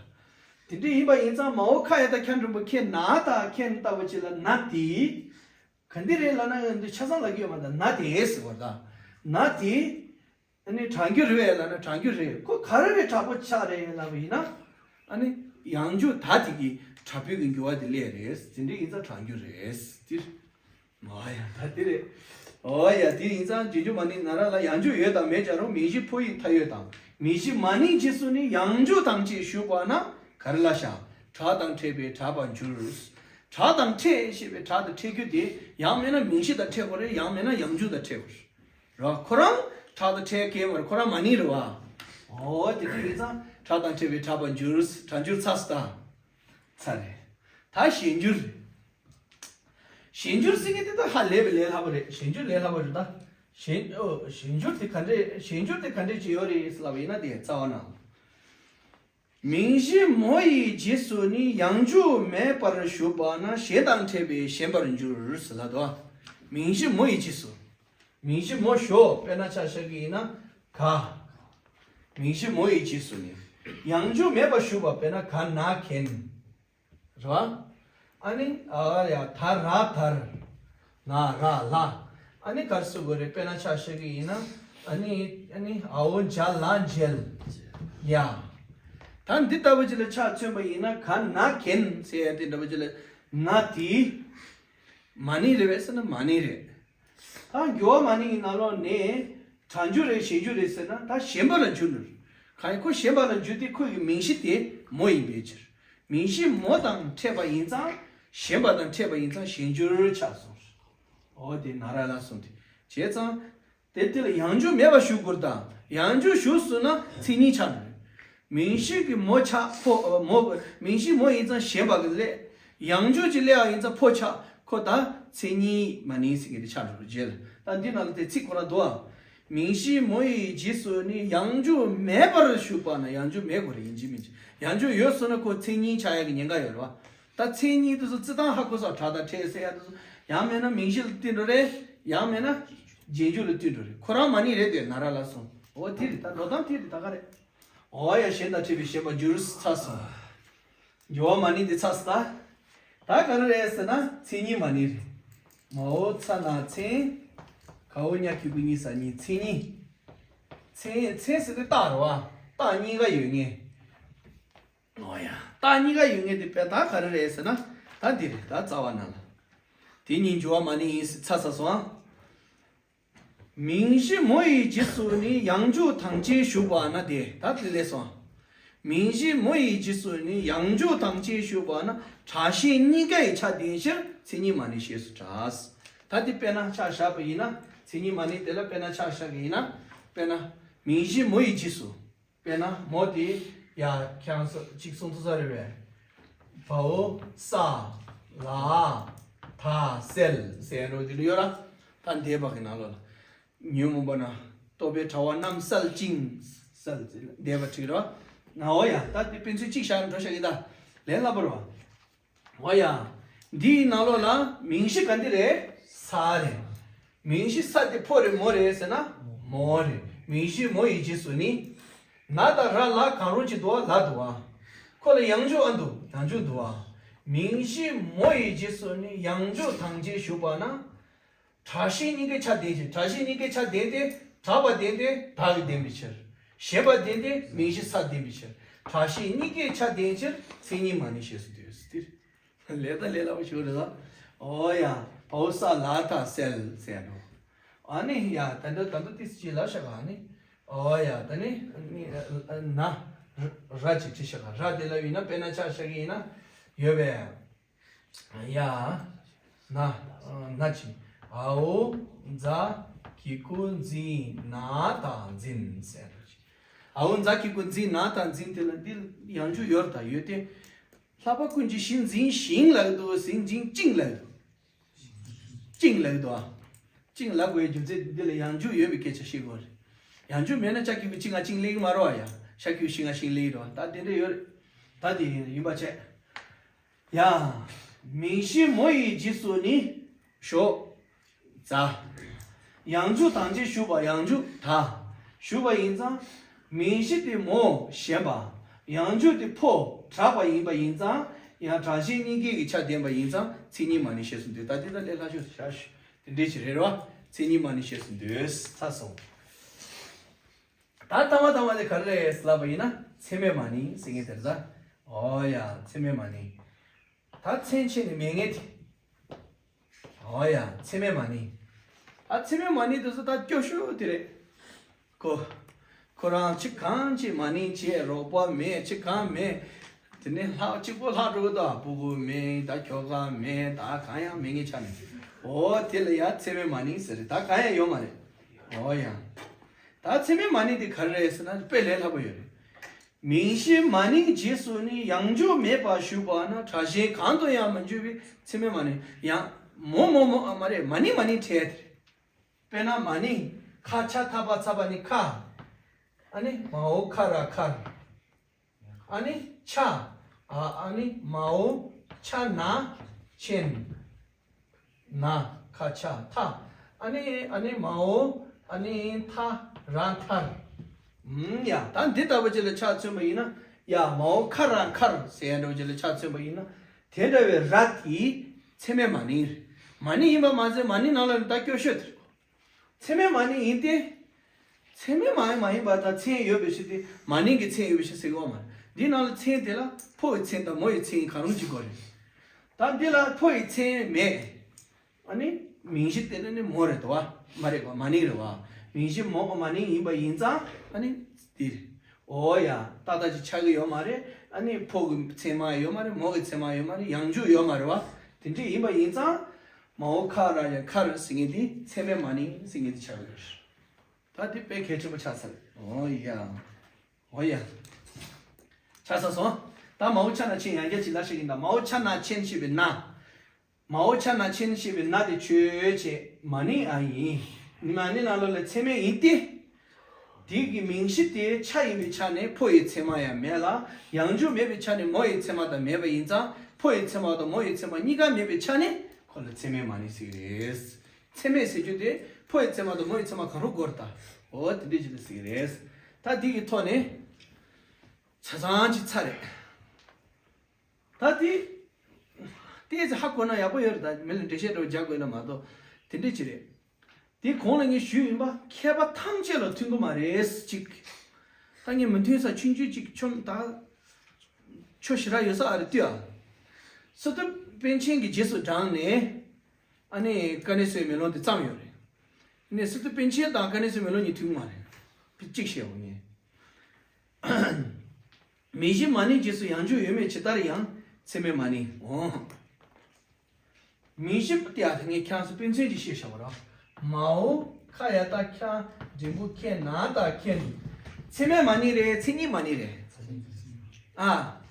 དེ་འདྲ་ཡིན་པ་ཡིན་ཙང་མའོ་ཁ་ཡ་ཏ་ཁྱ་འགྲེང་བུ་ཁེ་ན་ད་ཁེ་ན་ལྟ་བུ་ཅིག་ལ་ན་དེ། ག་འདི་རེད་ལབ་ན་འདི་ཆ་ཚང་ལབ་ཀྱི་ཡོད་མ་རེད། ན་དེ་ཟེར་བ་རེད་ད། ན་དེ། ཨ་ནི་གྲངས་འགྱུར་རེད་ལབ་ན་གྲངས་འགྱུར་རེད། ཁོ་ག་རེ་རེད་དྲག་པོ་ཆགས་རེད་ལབ་པ་ཡིན་ན། ཨ་ནི་ཡང་འཇུག་ད་དེ་གི་དྲག་པོའི་གི་འགྱུར་བ་དེ་སླེབས་རེད། དེ་འདྲ་ཡིན་ཙང་གྲངས་འགྱུར་རེད། དེ། ཨོ་ཡ་ད་དེ་རེད། ཨོ་ཡ་དེ་ཡིན་ཙང་རྗེས་འཇུག་མ་ནིང་ན་ར་ལ་ཡང་འཇུག་ཡོད་དང་མེད་ཀྱང་རུང་མིང་གཞི་འཕོ་ཡི་མཐའ་ཡོད་དང་། མིང་གཞི་མ་ནིང་རྗེས་སུ་ནི་ཡང་འཇུག་དང་བཅས་ཞུགས་པ་ན་ག་རེ་ལ་བཞག་དྲག་དང་ཕྲད་པས་དྲག་པར་འགྱུར། དྲག་དང་ཕྲད་ཞེས་པའི་དྲག་དང་ཕྲད་རྒྱུ་དེ་ཡང་མིན་ན་མིང་གཞི་དང་ཕྲད་དགོས་རེད། ཡང་མིན་ན་ཡང་འཇུག་དང་ཕྲད་དགོས་རེད། རོ། ཁོ་རང་དྲག་དང་ཕྲད་མཁན་མ་རེད། ཁོ་རང་མ་ནིང་རེད་བ། ཨོ་དེ་དུས་ཡིན་ཙང་དྲག་དང་ཕྲད་པས་དྲག་པར་འགྱུར། དྲག་འགྱུར་ཚར་སོང་ད། ཚར་རེད། ད་ཞན་འགྱུར། ཞན་འགྱུར་ཟེར་མཁན་དེ་ད་ཧ་ལས་པའི་ལས་སླ་པོ་རེད། ཞན་འགྱུར་ལས་སླ་པོ་རེད་ད། ཞན་ཨོ་ཞན་འགྱུར་དེ་ག་འདྲས་ཞན་འགྱུར་དེ་ག་འདྲས་ཅིག་ཡོད་རེད་ཟེར་ལབ་པ་ཡིན་ན་དེ་རྩ་བ་ན། མིང་གཞི་མོ་ཡི་རྗེས་སུ་ནི་ཡང་འཇུག་མེད་པར་ཞུགས་པ་ན་གཞན་དང་ཕྲད་པས་ཞན་པར་འགྱུར་ཟེར་ལབ་འདུག་མིང་གཞི་མོ་ཡི་རྗེས་སུ། མིང་གཞི་མོ་ཞོག་དཔེར་ན་ཆ་བཞག་གི་ཡིན་ན་ག་མིང་གཞི་མོ་ཡི་རྗེས་སུ་ནི། ཡང་འཇུག་མེད་པར་ཞུགས་པ་དཔེར་ན་ག་ན་གན། རེད་བ། ཨ་ནི་ཨ་ཡ་ད་ར་དར། ན་ར་ལ། ཨ་ནི་ག་རེ་ཟེར་དགོས་རེད། དཔེར་ན་ཆ་བཞག་གི་ཡིན་ན། ཨ་ནི་ཨ་ནི་ཨའོ་འཇ་ལ་འཇལ། ཡ། ད་འདི་ལྟ་བུ་ཅིག་ལ་ཆ་མཚོན་པ་ཡིན་ན་ག་ན་གན་ཟེར་ཡ་དེ་འདྲ་བོ་ཅིག་ལ་ན་དེ། མ་ནིང་རེད་པས་ཟེར་ན་མ་ནིང་རེད། ད་འགྱུར་བ་མ་ནིང་གི་ནང་ལོགས་ནས་དྲག་འགྱུར་རེད་ཞན་འགྱུར་རེད་ཟེར་ན་ད་ཞན་པ་ལ་འགྱུར་ནི་རེད། གང་ཡིན་ཁོ་ཞན་པ་ལ་འགྱུར་དུས་ཁོ་ཡི་མིང་གཞི་དེ་མོ་ཡིན་པའི་ཕྱིར། མིང་གཞི་མོ་དང་ཕྲད་པ་ཡིན་ཙང་ཞན་པ་དང་ཕྲད་པ་ཡིན་ཙང་ཞན་འགྱུར་ཆགས་སོང་། འོ་དེ་ན་ར་ལ་གསུངས་ཏེ། བྱས་ཙང་། དེ་དེ་ལ་ཡང་འཇུག་མེད་པར་ཞུགས་དགོས་དང་ཡང་འཇུག་ཞུགས་སོང་ན་མཚན་ཉིད་ཆགས་འགྲོ། མིང་གཞི་གི་མོ་ཆགས་ཕོ་མོ། མིང་གཞི་མོ་ཡིན་ཙང་ཞན་པ་གི་སླེབས། ཡང་འཇུག་ཅིག་སླེབས་པ་ཡིན་ཙང་ཕོ་ཆགས་ཁོ་ད་མཚན་ཉིད་མ་ནིང་ཟེར་མཁན་དེ་ཆགས་འགྲོ་རྗེས་ལ། ད་འདི་ནང་ལ་དེ་ཚིག་ཁོ་རང་འདུག་ཨ། མིང་གཞི་མོ་ཡི་རྗེས་སུ་ནི་ཡང་འཇུག་མེད་པར་ཞུགས་པ་ན། ཡང་འཇུག་མེད་དགོས་རེད། ཡིན་གཅིག་མིན་གཅིག་ཡང་འཇུག་ཡོད་སོང་ན་ཁོ་མཚན་ཉིད་ཆགས་ཡ་གི་ཉེན་ཁ་ཡོད་རེད་བ། ད་མཚན་ཉིད་དེ་ཚོ་རྩི་སྟངས་ཧ་གོ་སོང་། དྲག་དང་ཕྲད་ཟེར་ཡ་དེ་ཚོ་ཡང་མེད་ན་མིང་གཞི་ལ་བསྟུན་འགྲོ་རེད། ཡང་མེད་ན་རྗེས་འཇུག་ལ་བསྟུན་འགྲོ་རེད། ཁོ་རང་མ་ནིང་རེད་དེ་ན་ར་ལ་སོང་། འོ་དེ་རེད། ད་འགྲོ་སྟངས་དེ་རེད། ད་ག་རེད། འོ་ཡ་ཞན་དང་ཕྲད་པས་ཞན་པར་འགྱུར་ཚར་སོང་། འགྱུར་བ་མ་ནིང་དེ་ཚར་སོང་། ད་ད་ག་རེ་རེད་ཟེར་ན་མཚན་ཉིད་མ་ནིང་རེད། མའོ་ཚ་ན་མཚན། གའོ་ཉ་གི་གུ་གཉིས་ས་གཉིས་མཚན་ཉིད། མཚན་མཚན་ཟེར་དུས་རྟགས་རེད་བ། རྟགས་གཉིས་ཀ་ཡོད་ངེས། ཨོ་ཡ། རྟགས་གཉིས་ཀ་ཡོད་ངེས་དེ་དཔེ་ད་ག་རེ་རེད་ཟེར་ན། ད་འདི་རེད། ད་རྩ་བ་ན་ལ། དེ་ཉིད་འགྱུར་བ་མ་ནིང་ཡིན་ཚར་ཚར་སོང་ཨ། མིང་གཞི་མོ་ཡི་རྗེས་སུ་ནི་ཡང་འཇུག་དང་བཅས་ཞུགས་པ་ན་དེ་ད་དེ་ལས་སོང་། མིང་གཞི་མོ་ཡི་རྗེས་སུ་ནི་ཡང་འཇུག་དང་བཅས་ཞུགས་པ་ན་དྲག་ཞན་གཉིས་ཀའི་ཆ་ལྡན་ཕྱིར་མཚན་ཉིད་མ་ནིང་ཞེས་སུ་གྲགས། ད་དེ་དཔེར་ན་ཆ་བཞག་པ་ཡིན་ན། མཚན་ཉིད་མ་ནིང་དེ་ལ་དཔེར་ན་ཆ་བཞག་པ་ཡིན་ན། དཔེར་ན་མིང་གཞི་མོ་ཡི་རྗེས་སུ། དཔེར་ན་མོ་དེ་ཡ་ཁྱེད་རང་ཚོ་གཅིག་གསུང་ཐུབ་ས་རེད་པས། བའོ་ས་ལ་ད་སལ་ཟེར་ཡ་འགྲོ་དེ་ལ་ཡོད་ར། ད་འདས་པ་གི་ནང་ལོགས་ལ། ཉོན་མོངས་པ་ན་རྟོག་པའི་དྲ་བ་རྣམ་བསལ་ཅིང་། བསལ་ཟེར་འདས་པ་ཁྲིད་ར། ན་འོ་ཡ་ད་དེ་དཔེ་མཚོན་གཅིག་བཞག་འགྲོ་བཞག་གི་ད། ལས་སླ་པོ་རེད་བ། འོ་ཡ། འདིའི་ནང་ལོགས་ལ་མིང་གཞི་ག་འདི་རེད། ས་རེད། མིང་གཞི་ས་དེ་ཕོ་རེད་མོ་རེད་ཟེར་ན། མོ་རེད། མིང་གཞི་མོ་ཡི་རྗེས་སུ་ནི། ན་དང་ར་ལ་གང་རུང་གཅིག་འདུག་བ། ལ་འདུག་བ། ཁོ་ལ་ཡང་འཇུག་ཨ་འདུག་ཡང་འཇུག་འདུག་བ། མིང་གཞི་མོ་ཡི་རྗེས་སུ་ནི་ཡང་འཇུག་དང་བཅས་ཞུགས་པ་ན། དྲག་ཞན་གཉིས་ཀའི་ཆ་ལྡན་ཕྱིར། དྲག་ཞན་གཉིས་ཀའི་ཆ་ལྡན་ཏེ། དྲག་པ་ལྡན་ཏེ་དྲག་གི་ལྡན་པའི་ཕྱིར། ཞན་པ་ལྡན་ཏེ་མིང་གཞི་ས་ལྡན་པའི་ཕྱིར། དྲག་ཞན་གཉིས་ཀའི་ཆ་ལྡན་ཕྱིར་མཚན་ཉིད་མ་ནིང་ཞེས་སུ་འདོད། ལས་ད་ལས་སླ་པོ་ཞིག་རེད་ད། ཨོ་ཡ། བའོ་ས་ལ་ད་སལ་ཟེར་ནོ། ཨ་ནི་ཡ་ད་འདྲ་ད་འདྲ་ཏིས་ཅི་ལབ་ཤག་ཨ་ནི། ཨོ་ཡ་ད་ནི་ན་ར་ཅིག་བྲིས་ཤག་ར་དེ་ལ་ཡིན་ན་དཔེར་ན་ཆ་བཞག་གི་ཡིན་ན་ཡོད་པས། ཡ། ན། ན་ཅི། འའོ་ཛ་གི་གུ་འཛི་ན་ད་འཛིན་ཟེར་རོ་ཅི། འའོ་ཛ་གི་གུ་འཛི་ན་ད་འཛིན་དེ་ལ་འདི་ཡང་འཇུག་ཡོད་ད་ཡོད་དེ། ལྷག་པ་ཀུན་གྱི་གཞི་འཛིན་ཞིང་ལབ་འདུག་ཟིན་ཅིང་ཅིང་ལབ་འདུག་ཅིང་ལབ་འདུག་ཨ། ཅིང་ལབ་དགོས་རྒྱུ་མཚན་འདི་ལ་ཡང་འཇུག་ཡོད་པའི་སྐད་ཆ་ཤེས་དགོས་རེད། ཡང་འཇུག་མེད་ན་ཅ་གི་གུ་ཅི་ང་ཅིང་ལེགས་མ་རོ་ཨ་ཡ། ཤ་གི་གུ་ཤི་ང་ཤིང་ལེགས་རོ་ཨ། ད་དེ་འདྲ་ཡོད་རེད། ད་དེ་ཡིན་པ་བྱས། ཡ། མིང་གཞི་མོ་ཡི་རྗེས་སུ་ནི། ཞོག་ཛ། ཡང་འཇུག་དང་བཅས་ཞུགས་པ་ཡང་འཇུག་ད། ཞུགས་པ་ཡིན་ཙང་། མིང་གཞི་དེ་མོ་ཞན་པ། ཡང་འཇུག་དེ་ཕོ་དྲག་པ་ཡིན་པ་ཡིན་ཙང་། ཡང་དྲག་ཞན་གཉིས་ཀའི་གི་ཆ་ལྡན་པ་ཡིན་ཙང་མཚན་ཉིད་མ་ནིང་ཞེས་སུ་འདོད། ད་དེ་ད་ལས་སླ་ཤོས་སུ་བཞག་ཞུ། དེ་འདྲས་ཅིག་རེད་རོ། མཚན་ཉིད་མ་ནིང་ཞེས་སུ་འདོད། ཚར་སོང་། ད་ལྟ་མ་ལྟ་མ་དེ་ག་རེ་རེད་ལབ་པ་ཡིན་ན་མཚན་མེད་མ་ནིང་ཟེར་མཁན་དེ་རེད་ད། ཨོ་ཡ་མཚན་མེད་མ་ནིང་། ད་མཚན་ཕྱེད་ནི་མེད་ངེས་དེ། ཨོ་ཡ། མཚན་མེད་མ་ནིང་། ཨ། མཚན་མེད་མ་ནིང་དེ་ཚོ་ད་སྐྱོ་ཤོས་དེ་རེད། ཁོ། ཁོ་རང་ཅི་གང་ཅི་མ་ནིང་བྱས། རོགས་པ་མེད། ཅི་གང་མེད། དེ་ནས་ལྷག་གཅིག་པོ་ལྷག་འགྲོ་གི་འདུག་སྤུ་གུ་མེད། ད་ཁྱོ་ག་མེད། ད་གང་ཡང་མེད་ངེས་ཆ་ནས། ཨོ་དེ་ལ་ཡ་མཚན་མེད་མ་ནིང་ཟེར་རེད། ད་གང་ཡང་ཡོད་མ་རེད། ཨོ་ཡ། ད་མཚན་མེད་མ་ནིང་དེ་ག་རེ་རེད་ཟེར་ན་དཔེ་ལས་སླ་པོ་ཡོད་རེད། མིང་གཞི་མ་ནིང་རྗེས་སུ་ནི། ཡང་འཇུག་མེད་པར་ཞུགས་པ་ན། དྲག་ཞན་གང་དུ་ཡང་མི་འཇུག་པའི། མཚན་མེད་མ་ནིང་། ཡང་མོ་མོ་མོ། ཨ། མ་རེད། མ་ནིང་མ་ནིང་བྲལ་ཏེ། དཔེར་ན་མ་ནིང་། ཁ་ཆ་ཐ་བ་ཚ་བ་ནི་ཁ། ཨ་ནི་མའོ་ཁ་ར་ཁར། ཨ་ནི་ཆ། ཨ། ཨ་ནི་མའོ་ཆ་ན་ཆེན། ན། ཁ་ཆ་ཐ། ཨ་ནི། ཨ་ནི་མའོ། ཨ་ནི་ཐ་ར་ཐར། ཨུམ། ཡ། ད་འདི་ལྟ་བུ་ཅིག་ལ་ཆ་མཚོན་པ་ཡིན་ན། ཡ། མའོ་ཁ་ར་ཁར་ཟེར་ཡ་འདྲ་བོ་ཅིག་ལ་ཆ་མཚོན་པ་ཡིན་ན། དེ་འདྲ་བའི་ར་དེ་མཚན་མེད་མ་ནིང་། མ་ནིང་ཡིན་པ་མ་ཟད་མ་ནིང་ནང་ལ་ནི་ད་སྐྱོ་ཤོས་དེ་རེད། མཚན་མེད་མ་ནིང་ཡིན་ཏེ། མཚན་མེད་མ་ཡིན། མ་ཡིན་པ་དང་མཚན་ཡོད་པའི་ཕྱིར་ཏེ། མ་ནིང་གི་མཚན་ཡོད་པའི་ཕྱིར་ཟེར་གི་ཡོད་མ་རེད། འདི་ནང་ལ་མཚན་དེ་ལ་ཕོ་ཡི་མཚན་དང་མོ་ཡི་མཚན་གང་རུང་གཅིག་དགོས་རེད། ད་འདི་ལ་ཕོ་ཡི་མཚན་མེད། ཨ་ནི་མིང་གཞི་དེ་ནི་ནི་མོ་རེད་དོ། མ་རེད་པ། མ་ནིང་རེད་པ། མིང་གཞི་མོ་མ་ནིང་ཡིན་པ་ཡིན་ཙང་། ཨ་ནི་འདི་རེད། ཨོ་ཡ། ཏག་ཏག་ཅིག་ཆགས་ཀྱི་ཡོད་མ་རེད། ཨ་ནི་ཕོ་གི་མཚན་མ་ཡོད་མ་རེད། མོ་གི་མཚན་མ་ཡོད་མ་རེད། ཡང་འཇུག་ཡོད་མ་རེད་པ། དེ་འདྲ་ཡིན་པ་ཡིན་ཙང་། མའོ་ཁ་ར་ཡ་ཁར་ཟེར་མཁན་དེ་མཚན་མེད་མ་ནིང་ཟེར་མཁན་དེ་ཆགས་ཀྱི་ཡོད་རེད། ད་དེ་དཔེ་གལ་ཆེན་པོ་ཆགས་ཚར་རེད། ཨོ་ཡ། ཨོ་ཡ། ཆགས་ཚར་སོང་། ད་མའོ་ཆ་ན་ཆེན། ཡང་བསྐྱར་ཅིག་ལབ་ཤེས་ཀྱིན། ད་མའོ་ཆ་ན་ཆེན་ཞེས་པའི་ན། མའོ་ཆ་ན་ཆེན་ཞེས་པའི་ན་དེ་ཆོས་ཅན། མ་ནིང་ཨ་ཡིན། མ་ནིང་ནང་ལོགས་ལ་མཚན་མེད་ཡིན་ཏེ། དེ་གི་མིང་གཞི་དེ་ཆ་ཡིན་པའི་ཆ་ནས་ཕོ་ཡི་མཚན་མ་ཡང་མེད་ལ། ཡང་འཇུག་མེད་པའི་ཆ་ནས་མོ་ཡི་མཚན་མ་དང་མེད་པ་ཡིན་ཙང་། ཕོ་ཡི་མཚན་མ་དང་མོ་ཡི་མཚན་མ་གཉིས་ཀ་མེད་པའི་ཆ་ནས་ཁོ་ལ་མཚན་མེད་མ་ནིང་ཟེར་གྱི་རེད། མཚན་མེད་ཟེར་རྒྱུ་དེ་ཕོ་ཡི་མཚན་མ་དང་མོ་ཡི་མཚན་མ་གང་རུང་དགོས་རེད་ད། འོ་དེ་འདྲ་ཅིག་ལ་ཟེར་གྱི་རེད། ད་འདི་གི་ཐོག་ནས་ཆ་ཚང་ཅིག་ཚར་རེད། ད་དེ། དེ་ཚོ་ཧ་གོ་ན་ཡག་པོ་ཡོད་རེད། ད་མི་ལ་འགྲེལ་བཤད་འདྲ་བོ་རྒྱག་དགོས་ན་མ་གཏོགས་དེ་འདྲ་ཅིག་རེད། དེ་གོང་ལ་ངས་ཞུས་ཡིན་པ། མཁས་པ་ཐམས་ཅད་ལ་མཐུན་གི་མ་རེད་ཅིག་ད་ངས་མི་མཐུན་ས་ཆུང་ཆུང་ཅིག་ཆོམ་ད། ཆོ་ཞེ་དྲག་ཡོད་ས་ཨ་རེ་ལྟོས་ཨ། སི་ཏུ་པཎ་ཆེན་གྱི་རྗེས་སུ་འབྲངས་ནས། ཨ་ནི་ཀ་ནེ་སོའི་མེ་ལོང་དེ་བརྩམས་ཡོད་རེད། ཨ་ནི་སི་ཏུ་པཎ་ཆེན་དང་ཀ་ནེ་སོའི་མེ་ལོང་གཉིས་མཐུན་གི་མ་རེད། གཅིག་བཤད་འོ་ངས། མིང་གཞི་མ་ནིང་རྗེས་སུ་ཡང་འཇུག་ཡོད་མེད་ཇི་ལྟར་ཡང་། མཚན་མེད་མ་ནིང་འོང་། མིང་གཞི་དེ་ཡང་དེ་ངས་ཁྱེད་རང་ཚོ་དཔེ་མཚོན་ཅིག་བཤད་བཞག་པ་རེད། མའོ་ཁ་ཡ་ཏ་ཁྱ་འགྲེང་བུ་ཁྱེ་ན་ཏ་ཁྱེན། མཚན་མེད་མ་ནིང་རེད། མཚན་ཉིད་མ་ནིང་རེད། ཨ།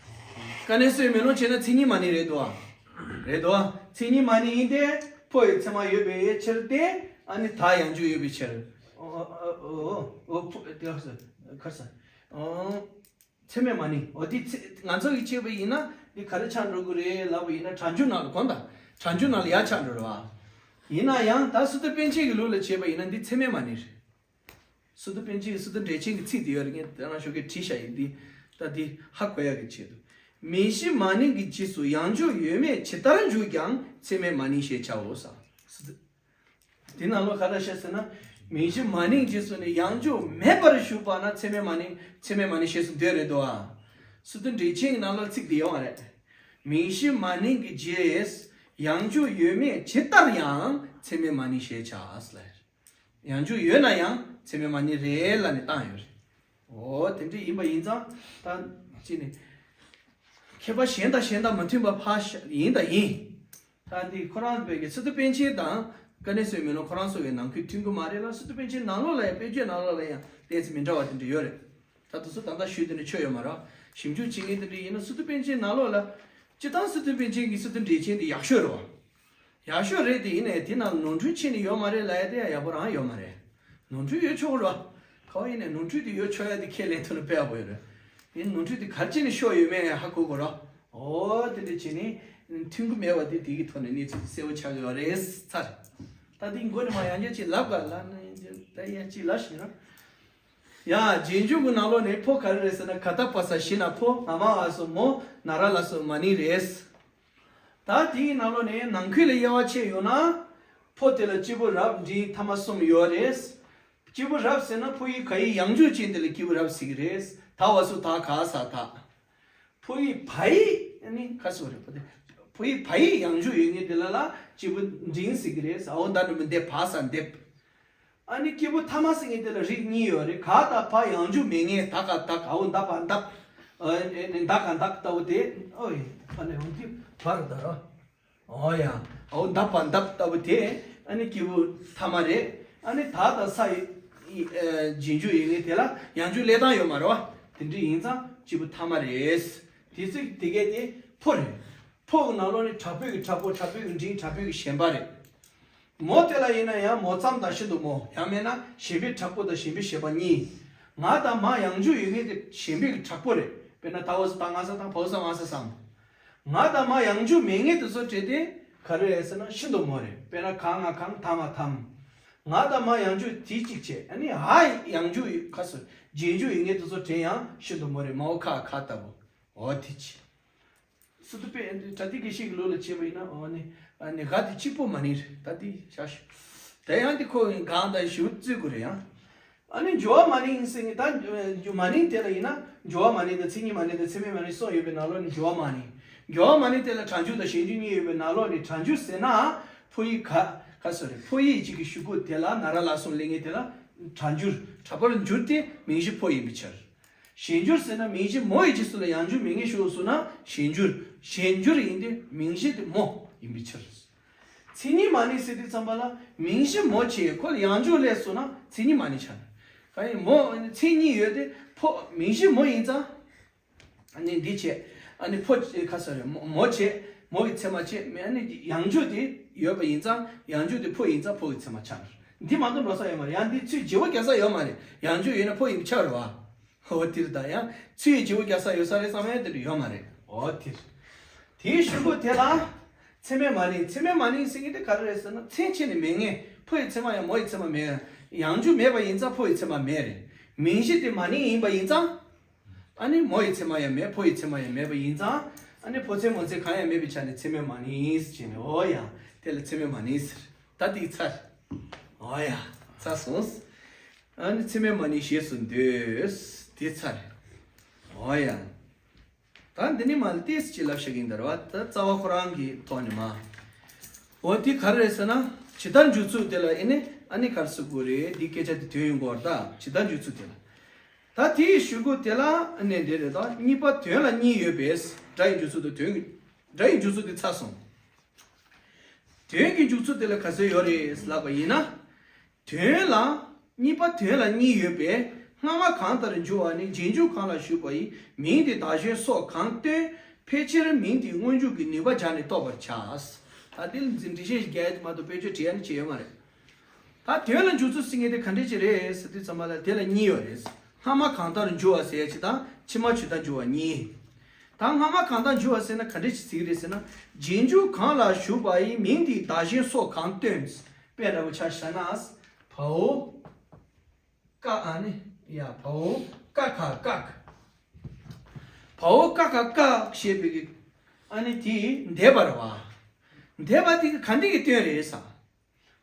ཀ་ནེ་སོའི་མེ་ལོང་བྱས་ན་མཚན་ཉིད་མ་ནིང་རེད་དོ། རེད་དོ། མཚན་ཉིད་མ་ནིང་ཡིན་ཏེ། ཕོ་ཡི་མཚན་མ་ཡོད་པའི་ཕྱིར་ཏེ། ཨ་ནི་ད་ཡང་འཇུག་ཡོད་པའི་ཕྱིར། ཨོ་ཨོ་ཨོ་ཨོ་ཕོ་དེ་ག་རེ་ཟེར། ག་རེ་ཟེར། ཨོ། མཚན་མེད་མ་ནིང་། འོ་དེ་ཚེ་ང་ཚོ་གིས་བྱས་པ་ཡིན་ན་འདི་ག་རེ་ཆགས་འགྲོ་གི་རེད་ལབ་པ་ཡིན་ན། གྲངས་འཇུག་ནང་ལ་གོ་ད། གྲངས་འཇུག་ནང་ལ་ཡར་ཆགས་འགྲོ་རེད་བ། ཡིན་ན་ཡང་ད་སི་ཏུ་པཎ་ཆེན་གྱི་ལུགས་ལ་བྱས་པ་ཡིན་ན་འདི་མཚན་མེད་མ་ནིང་རེད། སི་ཏུ་པཎ་ཆེན་གྱི་སི་ཏུ་འགྲེལ་ཆེན་གྱི་ཚིག་དེ་ཡོད་རེད། ངས་དེ་རང་ཞོགས་ཀས་བྲིས་བཞག་ཡིན། འདི་ད་འདི་ཧ་གོ་ཡག་གི་ཆེད་དུ། མིང་གཞི་མ་ནིང་གི་རྗེས་སུ་ཡང་འཇུག་ཡོད་མེད་ཇི་ལྟར་འཇུག་ཀྱང་མཚན་མེད་མ་ནིང་ཞེས་བྱའོ་ཟེར། སི་ཏུ། དེ་ནང་ལོགས་ག་རེ་བཤད་ཟེར་ན། མིང་གཞི་མ་ནིང་རྗེས་སུ་ནི་ཡང་འཇུག་མེད་པར་ཞུགས་པ་ན་མཚན་མེད་མ་ནིང་། མཚན་མེད་མ་ནིང་ཞེས་སུ་འདོད་རེད་དོ། ཨ། སི་ཏུ་འགྲེལ་ཆེན་གྱི་ནང་ལོགས་ཚིག་འདི་ཡོད་མ་རེད། མིང་གཞི་མ་ནིང་གི་རྗེས་ཡང་འཇུག་ཡོད་མེད་ཇི་ལྟར་ཡང་མཚན་མེད་མ་ནིང་ཞེས་བྱ་ཟེར། ཡང་འཇུག་ཡོད་ན་ཡང་མཚན་མེད་མ་ནིང་རེད་ལབ་ནས་བཏང་ཡོད་རེད། འོ་དེ་འདྲ་ཡིན་པ་ཡིན་ཙང་ད་ཅི་ནས། མཁས་པ་གཞན་དང་གཞན་དང་མ་མཐུན་པ་ཕར་བཞག་ཡིན་དང་ཡིན། ད་འདི་ཁོ་རང་བོད་ཀྱི་སི་ཏུ་པཎ་ཆེན་དང་ཀ་ནེ་སོའི་མེ་ལོང་ཁོ་རང་ཚོ་བའི་ནང་ཁུལ་མཐུན་གྱི་མ་རེད་ལ། སི་ཏུ་པཎ་ཆེན་ནང་ལོགས་ལ་ཡང་དཔེ་བརྗོད་ནང་ལོགས་ལ་ཡང་ཏོག་ཙམ་མི་འདྲ་བ་དེ་འདྲ་ཡོད་རེད། ད་དུ་སུ་ད་ལྟ་ཞུས་དེ་འདྲ་ཆོ་ཡོད་མ་རེད། ཞིབ་འཇུག་བྱེད་མཁན་དེ་འདྲ་ཡིན་ན་སི་ཏུ་པཎ་ཆེན་ནང་ལོགས་ལ། སྤྱིར་བཏང་སི་ཏུ་པཎ་ཆེན་གྱི་སི་ཏུ་འགྲེལ་ཆེན་དེ་ཡག་ཤོས་རེད་བ། ཡག་ཤོས་རེད་དེ། ཡིན་ནའི་དེ་ནང་ནོར་འཁྲུལ་ཕྱིན་ནས་ཡོད་མ་རེད་ལབ་ཡ་དེ་ཡང་ཡག་པོ་རང་ཡོད་མ་རེད། ནོར་འཁྲུལ་ཡོད་ཆོག་གི་རེད་བ། ག་བ་ཡིན་ནའི་ནོར་འཁྲུལ་དེ་ཡོད་ཆོག་ཡ་དེ་ཁས་ལེན་ཐུབ་ན་དཔེ་ཡག་པོ་ཡོད་རེད། ཡིན་ནོར་འཁྲུལ་དེ་ག་རེ་བྱས་ནས་ཤོར་ཡོད་མེད་ཡང་ཧ་གོ་དགོས་རེད་བ། འོ་དེ་འདྲ་བྱས་ནས་མཐུན་གྱི་མེད་པ་དེ་དེ་གི་ཐོག་ནས་གནས་ཚུལ་གསལ་པོ་ཆགས་ཀྱི་ཡོད་རེད་ཚར། ད་དེ་མགོ་ནས་མར་ཡང་བསྐྱར་ཅིག་ལབ་ག་ལབ་ན་ད་ཡང་ཅིག་ལབ་ཤིག་ར། ཡ། རྗེས་འཇུག་གི་ནང་ལོགས་ནས་ཕོ་ག་རེ་རེད་ཟེར་ན། ག་ཏ་པ་ས་ཞི་ན་ཕོ། ན་མ་འ་སོ་མོ། ན་ར་ལ་སོ་མ་ནིང་རེད། ད་དེའི་ནང་ལོགས་ནས་ནང་ཁུལ་ལ་དབྱེ་བ་ཕྱེ་ཡོང་ན། ཕོ་དེ་ལ་སྐྱེས་བུ་རབ་འབྲིང་ཐ་མ་གསུམ་ཡོད་རེད། སྐྱེས་བུ་རབ་ཟེར་ན་ཕོ་ཡི་ག་ཡི་ཡང་འཇུག་ཅན་དེ་ལ་སྐྱེས་བུ་རབ་ཟེར་གི་རེད། ད་བ་སུ་ད་ག་ས་ད། ཕོ་ཡི་བ་ཡི་ནི་ག་སུ་རེད། ཕོ་དེ་ ཕོ་ཡིག་བ་ཡིག་ཡང་འཇུག་ཡོད་མཁན་དེ་ལ་ལ་སྐྱེས་བུ་འབྲིང་ཟེར་གི་རེད། ཟ་འོ་ད་འགྲོ་མི་འདེབས་བ་ས་འདེབས། ཨ་ནི་སྐྱེས་བུ་ཐ་མ་ཟེར་མཁན་དེ་ལ་རིགས་གཉིས་ཡོད་རེད། ག་དང་བ་ཡང་འཇུག་མེད་མཁན། ད་ག་དག་འོ་འདབ་བ་འདབ། ཨ་ནི་ད་ག་འདག་ལྟ་བུ་དེ། ཨོ་ཡ། ཨ་ནི་འོ་འདི་བ་རེད་ད་རོ། ཨོ་ཡ། འོ་འདབ་བ་འདབ་ལྟ་བུ་དེ་ཨ་ནི་སྐྱེས་བུ་ཐ་མ་རེད། ཨ་ནི་ད་དང་ས་ཡི་ཨ་རྗེས་འཇུག་ཡིན་མཁན་དེ་ལ་ཡང་འཇུག་ལས་སྟངས་ཡོད་མ་རེད་བ། དེ་འདྲ་ཡིན་ཙང་སྐྱེས་བུ་ཐ་མ་རེད། དེ་ཚིག་དེ་གས་དེ་ཕོ་རེད། ཕོ་གི་ནང་ལོགས་ནས་དྲག་པོའི་གི་དྲག་པོ། དྲག་པོའི་གི་འབྲིང་། དྲག་པོའི་གི་ཞན་པ་རེད། མོ་དེ་ལ་ཡིན་ན་ཡང་མོ་ཙམ་དང་ཤིན་ཏུ་མོ། ཡང་མིན་ན་ཞན་པའི་དྲག་པོ་དང་ཞན་པའི་ཞན་པ་གཉིས། ང་དང་མ་ཡང་འཇུག་ཡོད་མཁན་དེ་ཞན་པའི་གི་དྲག་པོ་རེད། དཔེར་ན་ད་འོ་ས་ད་ང་ས་དང་བ་འོ་ས་བ་ས་སམ། ང་དང་མ་ཡང་འཇུག་མེད་མཁན་དེ་ཚོ་བྲིས་ཏེ་ག་རེ་རེད་ཟེར་ན་ཤིན་ཏུ་མོ་རེད། དཔེར་ན་ག་ང་གང་ཐ་ང་ཐམ། ང་དང་མ་ཡང་འཇུག་དེ་གཅིག་བྱས། ཨ་ནི་ཧ་ཡང་འཇུག་ཁ་སོ་རྗེས་འཇུག་ཡོད་མཁན་དེ་ཚོ་བྲིས་ཡང་ཤིན་ཏུ་མོ་རེད། མ་འོ་ཁ་ཁ་ལྟ་བུ། འོ་དེ་ཅི། སུ་ཏུ་པེ་ད་ལྟའི་དགེ་བཤེས་ཀྱི་ལུགས་ལ་བྱས་པ་ཡིན་ན། ཨ་ནི་ཨ་ནི་ག་དེ་གཅིག་པོ་མ་ནིང་རེད། ད་དེ་བཞག་ཞུ། དེ་ཡང་དེ་ཁོ་གང་དང་ཞུ་བརྩི་དགོས་རེད་ཡང་། ཨ་ནི་སྦྱོར་བ་མ་ནིང་ཟེར་ནི་ད་སྦྱོར་མ་ནིང་དེ་ལ་ཡིན་ན་སྦྱོར་བ་མ་ནིང་དང་མཚན་ཉིད་མ་ནིང་དང་ཚད་མའི་མ་ནིང་གསུམ་ཡོད་པའི་ནང་ལོགས་ནས་སྦྱོར་བ་མ་ནིང་། སྦྱོར་བ་མ་ནིང་དེ་ལ་གྲངས་འཇུག་དང་ཞན་འཇུག་གཉིས་ཡོད་པའི་ནང་ལོགས་ནས་གྲངས་འཇུག་ཟེར་ན་ཕོ་ཡིག་ག་ག་སོ་རེད། ཕོ་ཡིག་གཅིག་གི་ཤུ་གུ་དེ་ལ་ན་ར་ལ་གསུམ་སླེབས་མཁན་དེ་ལ་གྲངས་འཇུག་དྲག་པོར་འགྱུར་ཏེ་མིང་གཞི་ཕོ་ཡིན་པའི་ཕྱིར། ཞན་འགྱུར་ཟེར་ན་མིང་གཞི་མོ་ཡི་རྗེས་སུ་ལ་ཡང་འཇུག་མེད་མཁན་ཞུགས་སོང་ན་ཞན་འགྱུར། ཞན་འགྱུར་ཡིན་ཏེ་མིང་གཞི་དེ་མོ་ཡིན་པའི་ཕྱིར། མཚན་ཉིད་མ་ནིང་ཟེར་དུས་ཙམ་པ་ལ་མིང་གཞི་མོ་བྱས་ཁོ་ལ་ཡང་འཇུག་སླེབས་སོང་ན་མཚན་ཉིད་མ་ནིང་ཆགས། གང་ཡིན་མོ་མཚན་ཉིད་ཡོད་དེ་ཕོ་མིང་གཞི་མོ་ཡིན་ཙང་། ཨ་ནི་འདི་བྱས། ཨ་ནི་ཕོ་ཁ་སོ་རེད། མོ་མོ་བྱས་མོ་གི་ཚད་མ་བྱས་མེད། ཨ་ནི་ཡང་འཇུག་དེ་ཡོད་པ་ཡིན་ཙང་ཡང་འཇུག་དེ་ཕོ་ཡིན་ཙང་ཕོ་གི་ཚད་མ་ཆགས། འདི་མ་གཏོགས་འགྲོ་ས་ཡོད་མ་རེད། ཡང་འདི་ཚུར་བརྗེ་པོ་རྒྱག་ས་ཡོད་མ་རེད། ཡང་འཇུག་ཡོད་ན་ཕོ་ཡིན་པའི་ཕྱིར་རེད་བ། འོ་དེ་རེད། ད་ཡང་ཚུར་བརྗེ་པོ་རྒྱག་ས་ཡོད་ས་རེད་བསམ་ཡང་དེ་འདྲ་ཡོད་མ་རེད། འོ་དེ་རེད། དེའི་གཞུག་གུ་དེ་ལ་ཚད་མས་མ་ནིང་། ཚད་མས་མ་ནིང་ཟེར་མཁན་དེ་ག་རེ་རེད་ཟེར་ན་མཚན་ཕྱེ་ནས་མེད་མཁན། ཕོ་ཡི་ཚད་མ་ཡང་མོ་ཡི་ཚད་མ་མེད། ཡང་འཇུག་མེད་པ་ཡིན་ཙང་ཕོ་ཡི་ཚད་མ་མེད་རེད། མིང་གཞི་དེ་མ་ནིང་ཡིན་པ་ཡིན་ཙང་། ཨ་ནི་མོ་ཡི་ཚད་མ་ཡང་མེད། ཕོ་ཡི་ཚད་མ་ཡང་མེད་པ་ཡིན་ཙང་། ཨ་ནི་ཕོ་ཚད་མོ་ཚད་གང་ཡང་མེད་པའི་ཆ་ནས་ཚད་མས་མ་ནིང་ཟེར་བྱས་ནས། འོ་ཡ། དེ་ལ་ཚད་མས་མ་ནིང་ཟེར། ད་དེ་ཚར། འོ་ཡ། ཚར་སོང་། ཨ་ནི་ཚད་མས་མ་ནིང་ཞེས་སུ་འདོད། དེ་ཚར། འོ་ཡ། ད་འདི་ནི་མ་ལ་ཏིས་ཅི་ལབ་ཤེས་ཀྱིན་འདར་བ། ད་རྩ་བ་ཁོ་རང་གི་ཐོག་ནས་མ། འོ་དེ་ག་རེ་རེད་ཟེར་ན་ཇི་ལྟར་འཇུག་ཚུལ་དེ་ལ་ཨེ་ནི་ཨ་ནི་གར་སུ་དགོས་རེད། འདི་སྐད་ཆ་དེ་དོན་ཡོང་གོ་ར། ད་ཇི་ལྟར་འཇུག་ཚུལ་དེ་ལ། ད་དེའི་གཞུག་གུ་དེ་ལ་ཨ་ནི་འདི་རེད། ད་གཉིས་པ་དོན་ལ་གཉིས་ཡོད་པས། སྒྲ་ཡི་འཇུག་ཚུལ་དང་དོན་གྱི། སྒྲ་ཡི་འཇུག་ཚུལ་དེ་ཚར་སོང་། དོན་གྱི་འཇུག་ཚུལ་དེ་ལ་ག་ཚོད་ཡོད་རེད་ལབ་པ་ཡིན་ན། དོན་ལ། གཉིས་པ་དོན་ལ་གཉིས་ཡོད་པས། སྔ་མ་གང་ལྟར་འཇུག་པ་ནི་རྗེས་འཇུག་གང་ལ་ཞུགས་པ་ཡི་མིང་དེ་བདག་གཞན་སོགས་གང་སྟོན། ཕལ་ཆེར་མིང་དེའི་སྔོན་འཇུག་གི་ནུས་པ་སྦྱར་ནས་རྟོགས་པར་བྱ། ད་འདི་ལ་འཛིན་འགྲེལ་བཤད་རྒྱག་ཡ་དེ་མ་གཏོགས་དཔེ་བརྗོད་བྲིས་ཡ་ནི་བྱས་ཡོད་མ་རེད། ད་དོན་ལ་འཇུག་ཚུལ་ཟེར་མཁན་དེ་ག་འདྲས་ཅིག་རེད་ཟེར་དུས་ཙམ་པ་ལ་དེ་ལ་གཉིས་ཡོད་རེད། སྔ་མ་གང་ལྟར་འཇུག་པ་ཟེར་ཡ་གཅིག་དང་ཕྱི་མ་ཇི་ལྟར་འཇུག་པ་གཉིས། ད་སྔ་མ་གང་ལྟར་འཇུག་པ་ཟེར་ན་ག་འདྲས་ཅིག་ཟེར་གི་རེད་ཟེར་ན། རྗེས་འཇུག་གང་ལ་ཞུགས་པ་ཡི་མིང་དེའི་བདག་གཞན་སོགས་གང་སྟོན། དཔེ་འདྲ་པོ་ཆ་བཞག་ན། བའོ། ཀ་ཨ་ནི། ཡ་བའོ་ཀ་ཁ་ཀག་བའོ་ཀ་ཁ་ཀག་ཞེས་པའི་གི། ཨ་ནི་དེ་འདས་པ་རེད་བ། འདས་པ་དེ་ག་འདྲས་ཀྱི་སྟོན་རེད་ཟེར།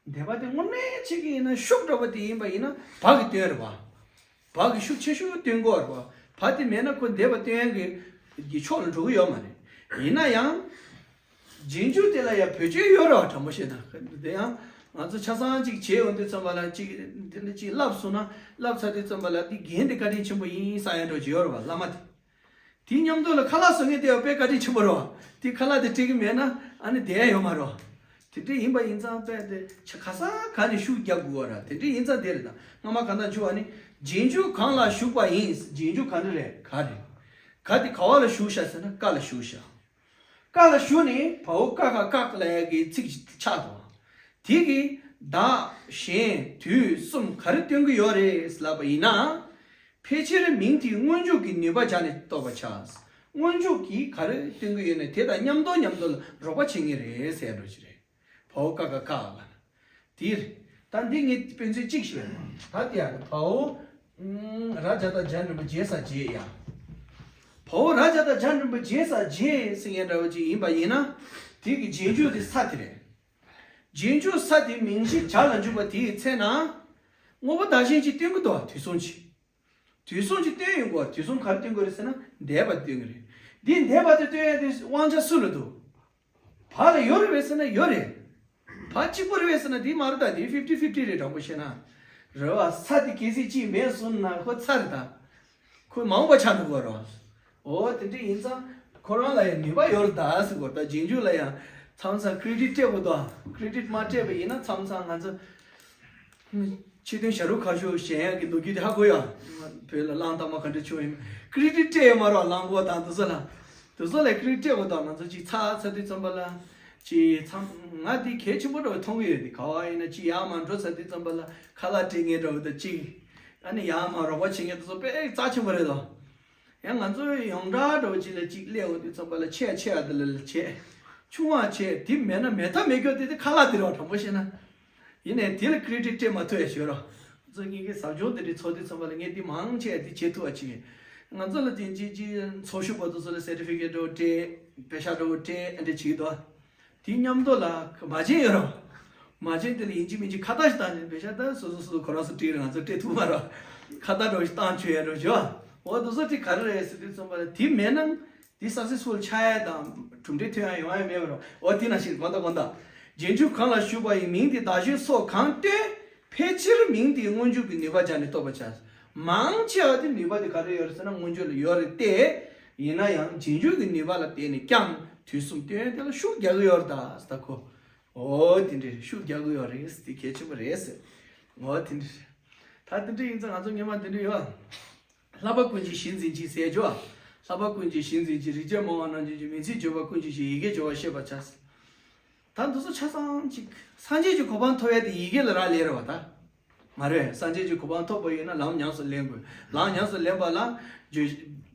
འདས་པ་དེ་དངོས་གནས་བྱེད་ཀྱི་ཡིན་ན་ཤུགས་འདྲ་པོ་དེ་ཡིན་པ་ཡིན་ན་བ་གི་སྟོན་རེད་བ། བ་གི་ཤུགས་ཆེ་ཤོས་སྟོན་གོ་རེད་བ། བ་དེ་མེད་ན་ཁོ་འདས་པ་སྟོན་ཡག་གི་གི་ཕྱོགས་ལ་འགྲོ་གི་ཡོད་མ་རེད། ཡིན་ན་ཡང་། རྗེས་འཇུག་དེ་ལ་ཡང་བེད་སྤྱོད་ཡོད་རེད་བ། དྲང་པོ་བཤད་ན་དེ་ཡང་ང་ཚོ་ཆ་ཚང་གཅིག་བྱས་ཡོང་དུས་ཙམ་པ་ལ་གཅིག་དེ་འདྲ་གཅིག་བསླབས་སོང་ན་བསླབས་ཚར་དུས་ཙམ་པ་ལ་དེ་རྒན་དེ་བཀའ་དྲིན་ཆེན་པོ་ཡིན་བསམ་ཡག་འདྲ་ཅིག་ཡོད་རེད་བ། བླ་མ་དེ། དེའི་མཉམ་དུ་ལ་ཁ་ལག་བཟོ་མཁན་དེ་ཡང་དཔེ་བཀའ་དྲིན་ཆེན་པོ་རེད་བ། དེ་ཁ་ལག་དེ་སྤྲད་ཀྱི་མེད་ན་ཨ་ནི་བསྡད་ཡ་ཡོད་མ་རེད་བ། དེ་འདྲ་ཡིན་པ་ཡིན་ཙང་དཔེ་དེ་ཆ་ག་ས་ག་ནས་ཤུགས་རྒྱག་དགོས་བ་ར། དེ་འདྲ་ཡིན་ཙང་དེ་རེད། ད་སྔ་མ་གང་ལྟར་འཇུག་པ་ནི་རྗེས་འཇུག་གང་ལ་ཞུགས་པ་ཡིན། རྗེས་འཇུག་ག་འདྲ་རེད། ག་རེད། ག་དེ་ག་བ་ལ་ཞུགས་ཤག་ཟེར་ན་ཀ་ལ་ཞུགས་ཤག་ཀ་ལ་ཞུགས་ནས་བའོ་ཀ་ཁ་ཀག་ལབ་ཡག་གི་ཚིག་ཅིག་ཆགས་འདུག་དེ་གིས་བདག་གཞན་དུས་གསུམ་ག་རེ་སྟོན་གྱི་ཡོད་རེད་ལབ་པ་ཡིན་ན། ཕལ་ཆེར་མིང་དེའི་སྔོན་འཇུག་གི་ནུས་པ་སྦྱར་ནས་རྟོགས་པར་བྱ། སྔོན་འཇུག་གིས་ག་རེ་སྟོན་གྱི་ཡོད་ན་དེ་དང་མཉམ་དུ་མཉམ་དུ་ལ་རོགས་པ་བྱེད་ངེས་རེད་ཟེར་འགྲོ་ཞིག་རེད། བའོ་ཀ་ཁ་ཀག་ལ། དེ་རེད། ད་འདི་ངས་དཔེ་མཚོན་གཅིག་ཞུ་ཡ། ད་དེ་ཡང་བའོ། ཨུམ། ར་བྱ་བཏགས་རྒྱ་འགྲེང་བུ་རྗེས་ས་རྗེས་ཡ། བའོ་ར་བྱ་བཏགས་རྒྱ་འགྲེང་བུ་རྗེས་ས་རྗེས་ཟེར་མཁན་འདྲ་བོ་ཅིག་ཡིན་པ་ཡིན་ན། དེ་གི་རྗེས་འཇུག་དེ་ས་དེ་རེད། རྗེས་འཇུག་ས་དེ་མིང་གཞི་བྱ་ལ་འཇུག་པ་དེའི་ཚེ་ན། དངོས་པོ་བདག་གཞན་གཅིག་སྟོན་གྱི་འདུག་དུས་གསུམ་གྱི། དུས་གསུམ་གྱི་སྟོན་ཡོང་གོ། དུས་གསུམ་ག་རེ་སྟོན་གྱི་རེད་ཟེར་ན་འདས་པ་སྟོན་གྱི་རེད། འདི་འདས་པ་དེ་སྟོན་ཡ་དེ་དབང་ཆ་སུ་ལ་འདུག་བར་ལ་ཡོད་རེད་པས་ཟེར་ན་ཡོད་རེད། བར་གཅིག་པོ་རེད་པས་ཟེར་ན་དེ་མ་རེད་ད། དེ་ཕིབ་ཊི་ཕིབ་ཊི་རེད། དྲང་པོ་བཤད་ན་རེད་བ། ས་དེ་གལ་སྲིད་གཅིག་མེད་སོང་ན་ཁོ་ཚར་རེད་ད། ཁོ་མ་འོངས་པ་ཆགས་འགྲོ་གི་རེད་བ། འོ་དེ་འདྲ་ཡིན་ཙང་ཁོ་རང་ལ་ཡང་ནུས་པ་ཡོད་རེད་ད་ཟེར་གོ་ད། རྗེས་འཇུག་ལ་ཡང་མཚམས་མཚམས་ཀི་རེ་ཌིཊ་སྤྲད་དགོས་ད། ཀི་རེ་ཌིཊ་མ་སྤྲད་པ་ཡིན་ན་མཚམས་མཚམས་ང་ཚོ་ཕྱི་དོན་བྱ་རུང་ཁ་ཤོ་གཞན་ཡག་གི་ལོ་རྒྱུས་དེ་ཧ་གོ་ཡ། བོད་ལ་གླང་དར་མ་ག་འདྲ་བྱུང་ཡིན། ཀི་རེ་ཌིཊ་སྤྲད་ཡོད་མ་རེད་བ། གླང་གོག་དང་དེ་ཚོ་ལ། དེ་ཚོ་ལ་ཀི་རེ་ཌིཊ་སྤྲད་དགོས་དང་། ང་ཚོ་ཅིག་ཚར་ཚར་དུས་ཙམ་པ་ལ། ཅིག་མཚམས་ང་དེ་གལ་ཆེན་པོ་འདྲ་བོ་མཐོང་གི་ཡོད་དེ། ག་བ་ཡིན་ན་ཅིག་ཡར་མར་འགྲོ་ཚར་དུས་ཙམ་པ་ལ་ཁ་ལག་སྤྲད་མཁན་འདྲ་བོ་དང་ཅིག་ཨ་ནི་ཡར་མར་རོགས་པ་བྱེད་མཁན་དེ་ཚོ་དཔེ་རྩ་ཆེན་པོ་རེད་དོ། ཡང་ང་ཚོ་ཡོངས་གྲགས་འདྲ་བོ་ཅིག་ལ་ཅིག་སླེབས་འོང་དུས་ཙམ་པ་ལ་ཆེ་ཡ་ཆེ་ཡ་དེ་ལ་ལ་བྱས། ཆུང་བ་བྱས། དེ་མེད་ན་མེད་ཐབས་མེད་སྐྱོ་དེ་དེ་ཁ་ལག་དེ་རེད་བ། དྲང་པོ་བཤད་ན། ཡིན་ནའི་དེ་ལ་ཀི་རེ་ཌིཊ་སྤྲད་མ་ཐུབ་ཡ་ཞོར་རོ། ང་ཚོ་ངེད་ཀྱི་ཟབ་སྦྱོང་དེ་འདྲའི་ཚོགས་དུས་ཙམ་པ་ལ་ངས་དེ་མང་ཆེ་དེ་བྱེད་ཐུབ་པ་ཅིག་ཡིན། ང་ཚོ་ལ་དེ་ཅིག་ཅིག་ཚོགས་ཞུགས་པ་དེ་ཚོ་ལ་སེར་ཊི་ཕི་ཀེཊ་འདྲ་བོ་སྤྲད། པེ་ཤག་འདྲ་བོ་སྤྲད། ཨ་འདྲ་བྱེད་ཀྱི་འདུག་དེ་མཉམ་དུ་ལ་མ་བྱན་ཡོད་རོ། མ་བྱན་དེ་ལ་ཡིན་གཅིག་མིན་གཅིག་ཁ་བཏགས་ཤིག་བཏང་ནས། པེ་ཤག་ད་སོ་སོ་སོ་སོ་ཁོ་རང་ཚོ་སྤྲད་རེད། ང་ཚོ་སྤྲད་ཐུབ་མ་རོ། ཁ་བཏགས་འདྲ་བོ་ཞིག་བཏང་བཅུག་ཡ་འདྲ་བོ་བྱོས། འོ་དེ་ཚོ་དེ་ག་རེ་རེད་ཟེར་དུས་ཙམ་པ་ལ་དེ་མེད་ན། འདི་སག་སེ་སི་ཕུལ་ཆགས་ཡ་དང་གྲུབ་འབྲས་ཐོན་ཡ་ཡོང་ཡ་མེད་པ་རེད། འོ་དེ་ནང་བཞིན་དགོངས་དག་དགོངས་དག་རྗེས་འཇུག་གང་ལ་ཞུགས་པ་ཡི་མིང་དེ་བདག་གཞན་སོགས་གང་སྟོན། ཕལ་ཆེར་མིང་དེའི་སྔོན་འཇུག་གི་ནུས་པ་སྦྱར་ནས་རྟོགས་པར་བྱ། མང་ཆེ་བ་དེ་ནུས་པ་དེ་ག་རེ་ཡོད་རེད་ཟེར་ན་སྔོན་འཇུག་ལ་ཡོད་རེད་དེ། ཡིན་ན་ཡང་རྗེས་འཇུག་གི་ནུས་པ་ལ་བརྟེན་ནས་ཀྱང་དུས་གསུམ་སྟོན་ཡ་དེ་ལ་ཤུགས་རྒྱག་གི་ཡོད་རེད་ད་ཟེར། ད་ཁོ། འོ་དེ་འདྲའི་ཤུགས་རྒྱག་གི་ཡོད་རེད། དེ་གལ་ཆེན་པོ་རེད་ཟེར། འོ་དེ་འདྲ། ད་དེ་འདྲ་ཡིན་ཙང་ང་ཚོ་སྔོན་མ་དེ་འདྲ་ཡོད། ལྷག་པ་ཀུན་གྱི་གཞི་འཛིན་ཅིང་ཟེར་རྒྱུ། ལྷག་པ་ཀུན་གྱི་གཞི་འཛིན་ཅིང་། རིགས་ཅན་སྨྲ་བ་རྣམས་ཀྱི་མིང་ཚིག་བརྗོད་པ་ཀུན་གྱི་གཞི། ཡི་གེ་སྦྱོར་བ་ཤེས་པར་བྱ། ད་འདི་ཚོ་ཆ་ཚང་ཅིག་སངས་རྒྱས་ཀྱི་གོ་འཕང་ཐོབ་ཡ་དེ་ཡི་གེ་ལ་རག་ལས་རེད་བ་ད། མ་རེད། སངས་རྒྱས་ཀྱི་གོ་འཕང་ཐོབ་པ་ཡིན་ན་ལམ་ཉམས་སུ་ལེན་དགོས། ལམ་ཉམས་སུ་ལེན་པ་ལ་བརྗོད།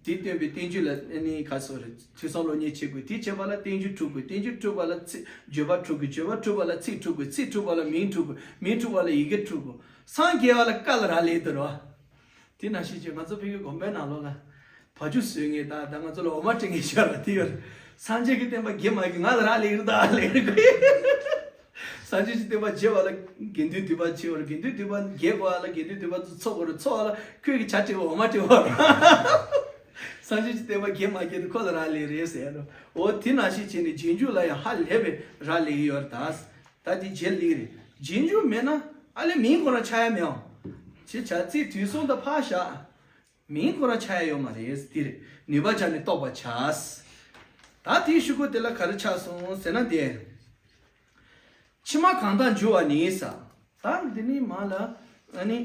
དེ་སྟོན་པའི་བསྟན་བཅོས་ལ་ཨ་ནི་ག་ཚོད་རེད། ཐོས་བསམ་སློབ་གཉེར་བྱེད་དགོས། དེ་བྱེད་པ་ལ་བསྟན་བཅོས་འཁྲུལ་དགོས། བསྟན་བཅོས་འཁྲུལ་པ་ལ་ཚིག་བརྗོད་པ་འཁྲུལ་དགོས། བརྗོད་པ་འཁྲུལ་པ་ལ་ཚིག་འཁྲུལ་དགོས། ཚིག་འཁྲུལ་པ་ལ་མིང་འཁྲུལ་དགོས། མིང་འཁྲུལ་པ་ལ་ཡི་གེ་འཁྲུལ་དགོས། སངས་རྒྱས་པ་ལ་བཀའ་ལ་རག་ལས་དེ་རེད་བ། དེ་ནང་བཞིན་བྱས་ང་ཚོ་བོད་ཀྱི་དགོན་པའི་ནང་ལོགས་ལ་བ་ཕྱུགས་བཟོས་མཁན་དང་། ད་ང་ཚོ་ལ་འོ་མ་སྤྲད་མཁན་ཤར་བ་དེ་ཡོད་རེད། སངས་རྒྱས་ཀྱི་བསྟན་པ་རྒྱས་མ་རྒྱས་ང་ལ་རག་ལས་རེད་ད་ལས་རེད། སངས་རྒྱས་ཀྱི་བསྟན་པ་རྒྱས་པ་ལ་དགེ་འདུན་འདུས་པ་ཆེ་བ་རེད། དགེ་འདུན་འདུས་པ་རྒྱས་པ་ལ་དགེ་འདུན་འདུས་པ་ཚོ་ཚོགས་པ་རེད། ཚོགས་པ་ལ་ཁོས་ཀྱི་ཇ་སྤྲད་པ་འོ་མ་སྤྲད་པ་རེད། སངས་རྒྱས་ཀྱི་བསྟན་པ་རྒྱས་མ་རྒྱས་དེ་ཁོ་ལ་རག་ལས་རེད་ཟེར་ཡ་རེད། འོ་དེ་ནང་བཞིན་བྱས་ནས་རྗེས་འཇུག་ལ་ཡང་ཧ་ལས་པའི་རག་ལས་ཀྱི་ཡོད་རེད་ད། ད་དེ་རྗེས་ལ་ཡིན་རེད། རྗེས་འཇུག་མེད་ན་ཨ་ལས་མིང་ཁོ་རང་ཆགས་ཡ་མེད་འོང་། ཅེས་བྱ་ཚིག་དུས་གསུམ་དུ་ཕར་བཞག་མིང་ཁོ་རང་ཆགས་ཡ་ཡོད་མ་རེད། དེ་རེད། ནུས་པ་སྦྱར་ནས་རྟོགས་པར་བྱ། ད་དེའི་ཤུ་གུ་དེ་ལ་ག་རེ་ཆགས་སོང་ཟེར་ན་དེ། ཕྱི་མ་གང་དག་འགྱུར་བ་ནི་ས། ད་འདི་ནི་མ་ལ་ཨ་ནི་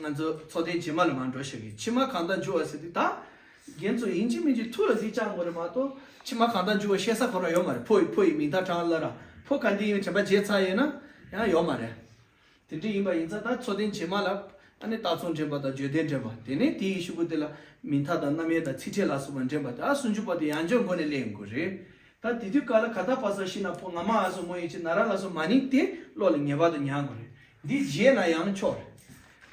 ང་ཚོ་ཚོགས་ཐེངས་རྗེས་མ་ལ་མ་འགྲོ་ཤག་གི། ཕྱི་མ་གང་དག་འགྱུར་བ་ཟེར་དུས་ད་རྒན་ཚོ་ཡིན་གཅིག་མིན་གཅིག་ཐུགས་ལ་གཟིགས་བཅང་དགོས་རེད་མ་གཏོགས། ཕྱི་མ་གང་དག་འགྱུར་བ་བཤད་ས་ཁོ་རང་ཡོད་མ་རེད། ཕོ་ཡི་ཕོ་ཡི་མིང་མཐའ་དྲངས་ལ་ར་ཕོ་ག་འདི་ཡིན་དྲན་པ་བརྗེད་ཚར་ཡོད་ན་ཡང་ཡོད་མ་རེད། དེ་འདྲ་ཡིན་པ་ཡིན་ཙང་ད་ཚོགས་ཐེངས་རྗེས་མ་ལ་ཨ་ནི་རྟགས་མཚུངས་འདྲེན་པ་དང་བརྗོད་དོན་འདྲེན་པ། དེ་ནས་དེ་ཡི་ཤུ་གུ་དེ་ལ་མིང་མཐའ་དང་རྣམ་དབྱེ་དང་ཚིག་ཕྲད་ལ་སོགས་པ་འདྲེན་པ་དེ། ཨ་སུམ་ཅུ་པ་དེ་ཡང་བསྐྱར་མགོ་ནས་ལེན་དགོས་རེད། ད་དེ་དུས་སྐབས་ལ་ག་ད་བ་ས་ཤི་ན་ཕོ་ང་མ་འ་སོ་མོ་ཡེ་ཆི་ན་ར་ལ་སོ་མ་ནིང་དེ་བློ་ལ་ངེས་པར་དུ་ཉར་དགོས་རེད། འདི་བརྗེད་ན་ཡང་ཆོག་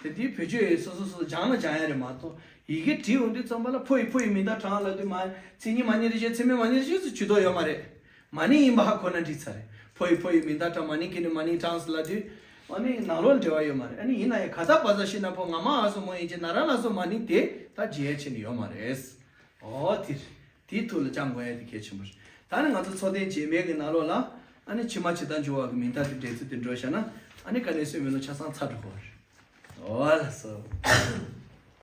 རེད། དེ་དུས་བེད་སྤྱོད་ཡེ་སོ་སོ་སོ་སྦྱང་ན་སྦྱང་ཡ་རེད་མ་གཏོགས། ཡི་གེ་བྲིས་འོང་དུས་ཙམ་པ་ལ་ཕོ་ཡི་ཕོ་ཡི་མིང་མཐའ་དྲངས་ལབ་དུས་མ་མཚན་ཉིད་མ་ནིང་རེ་བྱེད། མཚན་མེད་མ་ནིང་རེ་བྱེད་ཟེར་ཇུས་གཏོགས་ཡོད་མ་རེད། མ་ནིང་ཡིན་པ་ཧ་གོ་ན་འགྲིག་ཚར་རེད། ཕོ་ཡི་ཕོ་ཡི་མིང་མཐའ་དྲངས། མ་ནིང་གི་ནི་མ་ནིང་དྲངས་ཟེར་ལབ་དུས་ཨ་ནི་ནང་ལོགས་འབྲེལ་བ་ཡོད་མ་རེད། ཨ་ནི་ཡིན་ན་ཡང་ག་ད་བ་ས་ཤི་ན་ཕོ་ང་མ་འ་སོ་མོ་ཡེ་ཆི་ན་ར་ལ་སོ་མ་ནིང་དེ་ད་བརྗེད་ཡ་ཆེ་ནི་ཡོད་མ་རེད། ཨོ་དེ་རེད། དེའི་ཐུགས་ལ་བཅངས་དགོས་ཡ་དེ་གལ་ཆེན་པོ་རེད། ད་ནི་ང་ཚོ་ཚོགས་ཐེངས་རྗེས་མའི་གི་ནང་ལོགས་ལ་ཨ་ནི་ཕྱི་མ་ཇི་ལྟར་འགྱུར་བ་གི་མིང་མཐའ་དེ་འདྲ་ཚུལ་དེ་འགྲོ་བཞག་ན་ཨ་ནི་དཀའ་ལས་སེམས་མི་ལོ་ཆ་ཚང་ཚར་འགྲོ་གི་རེད། ཨོ་ལགས་སོ།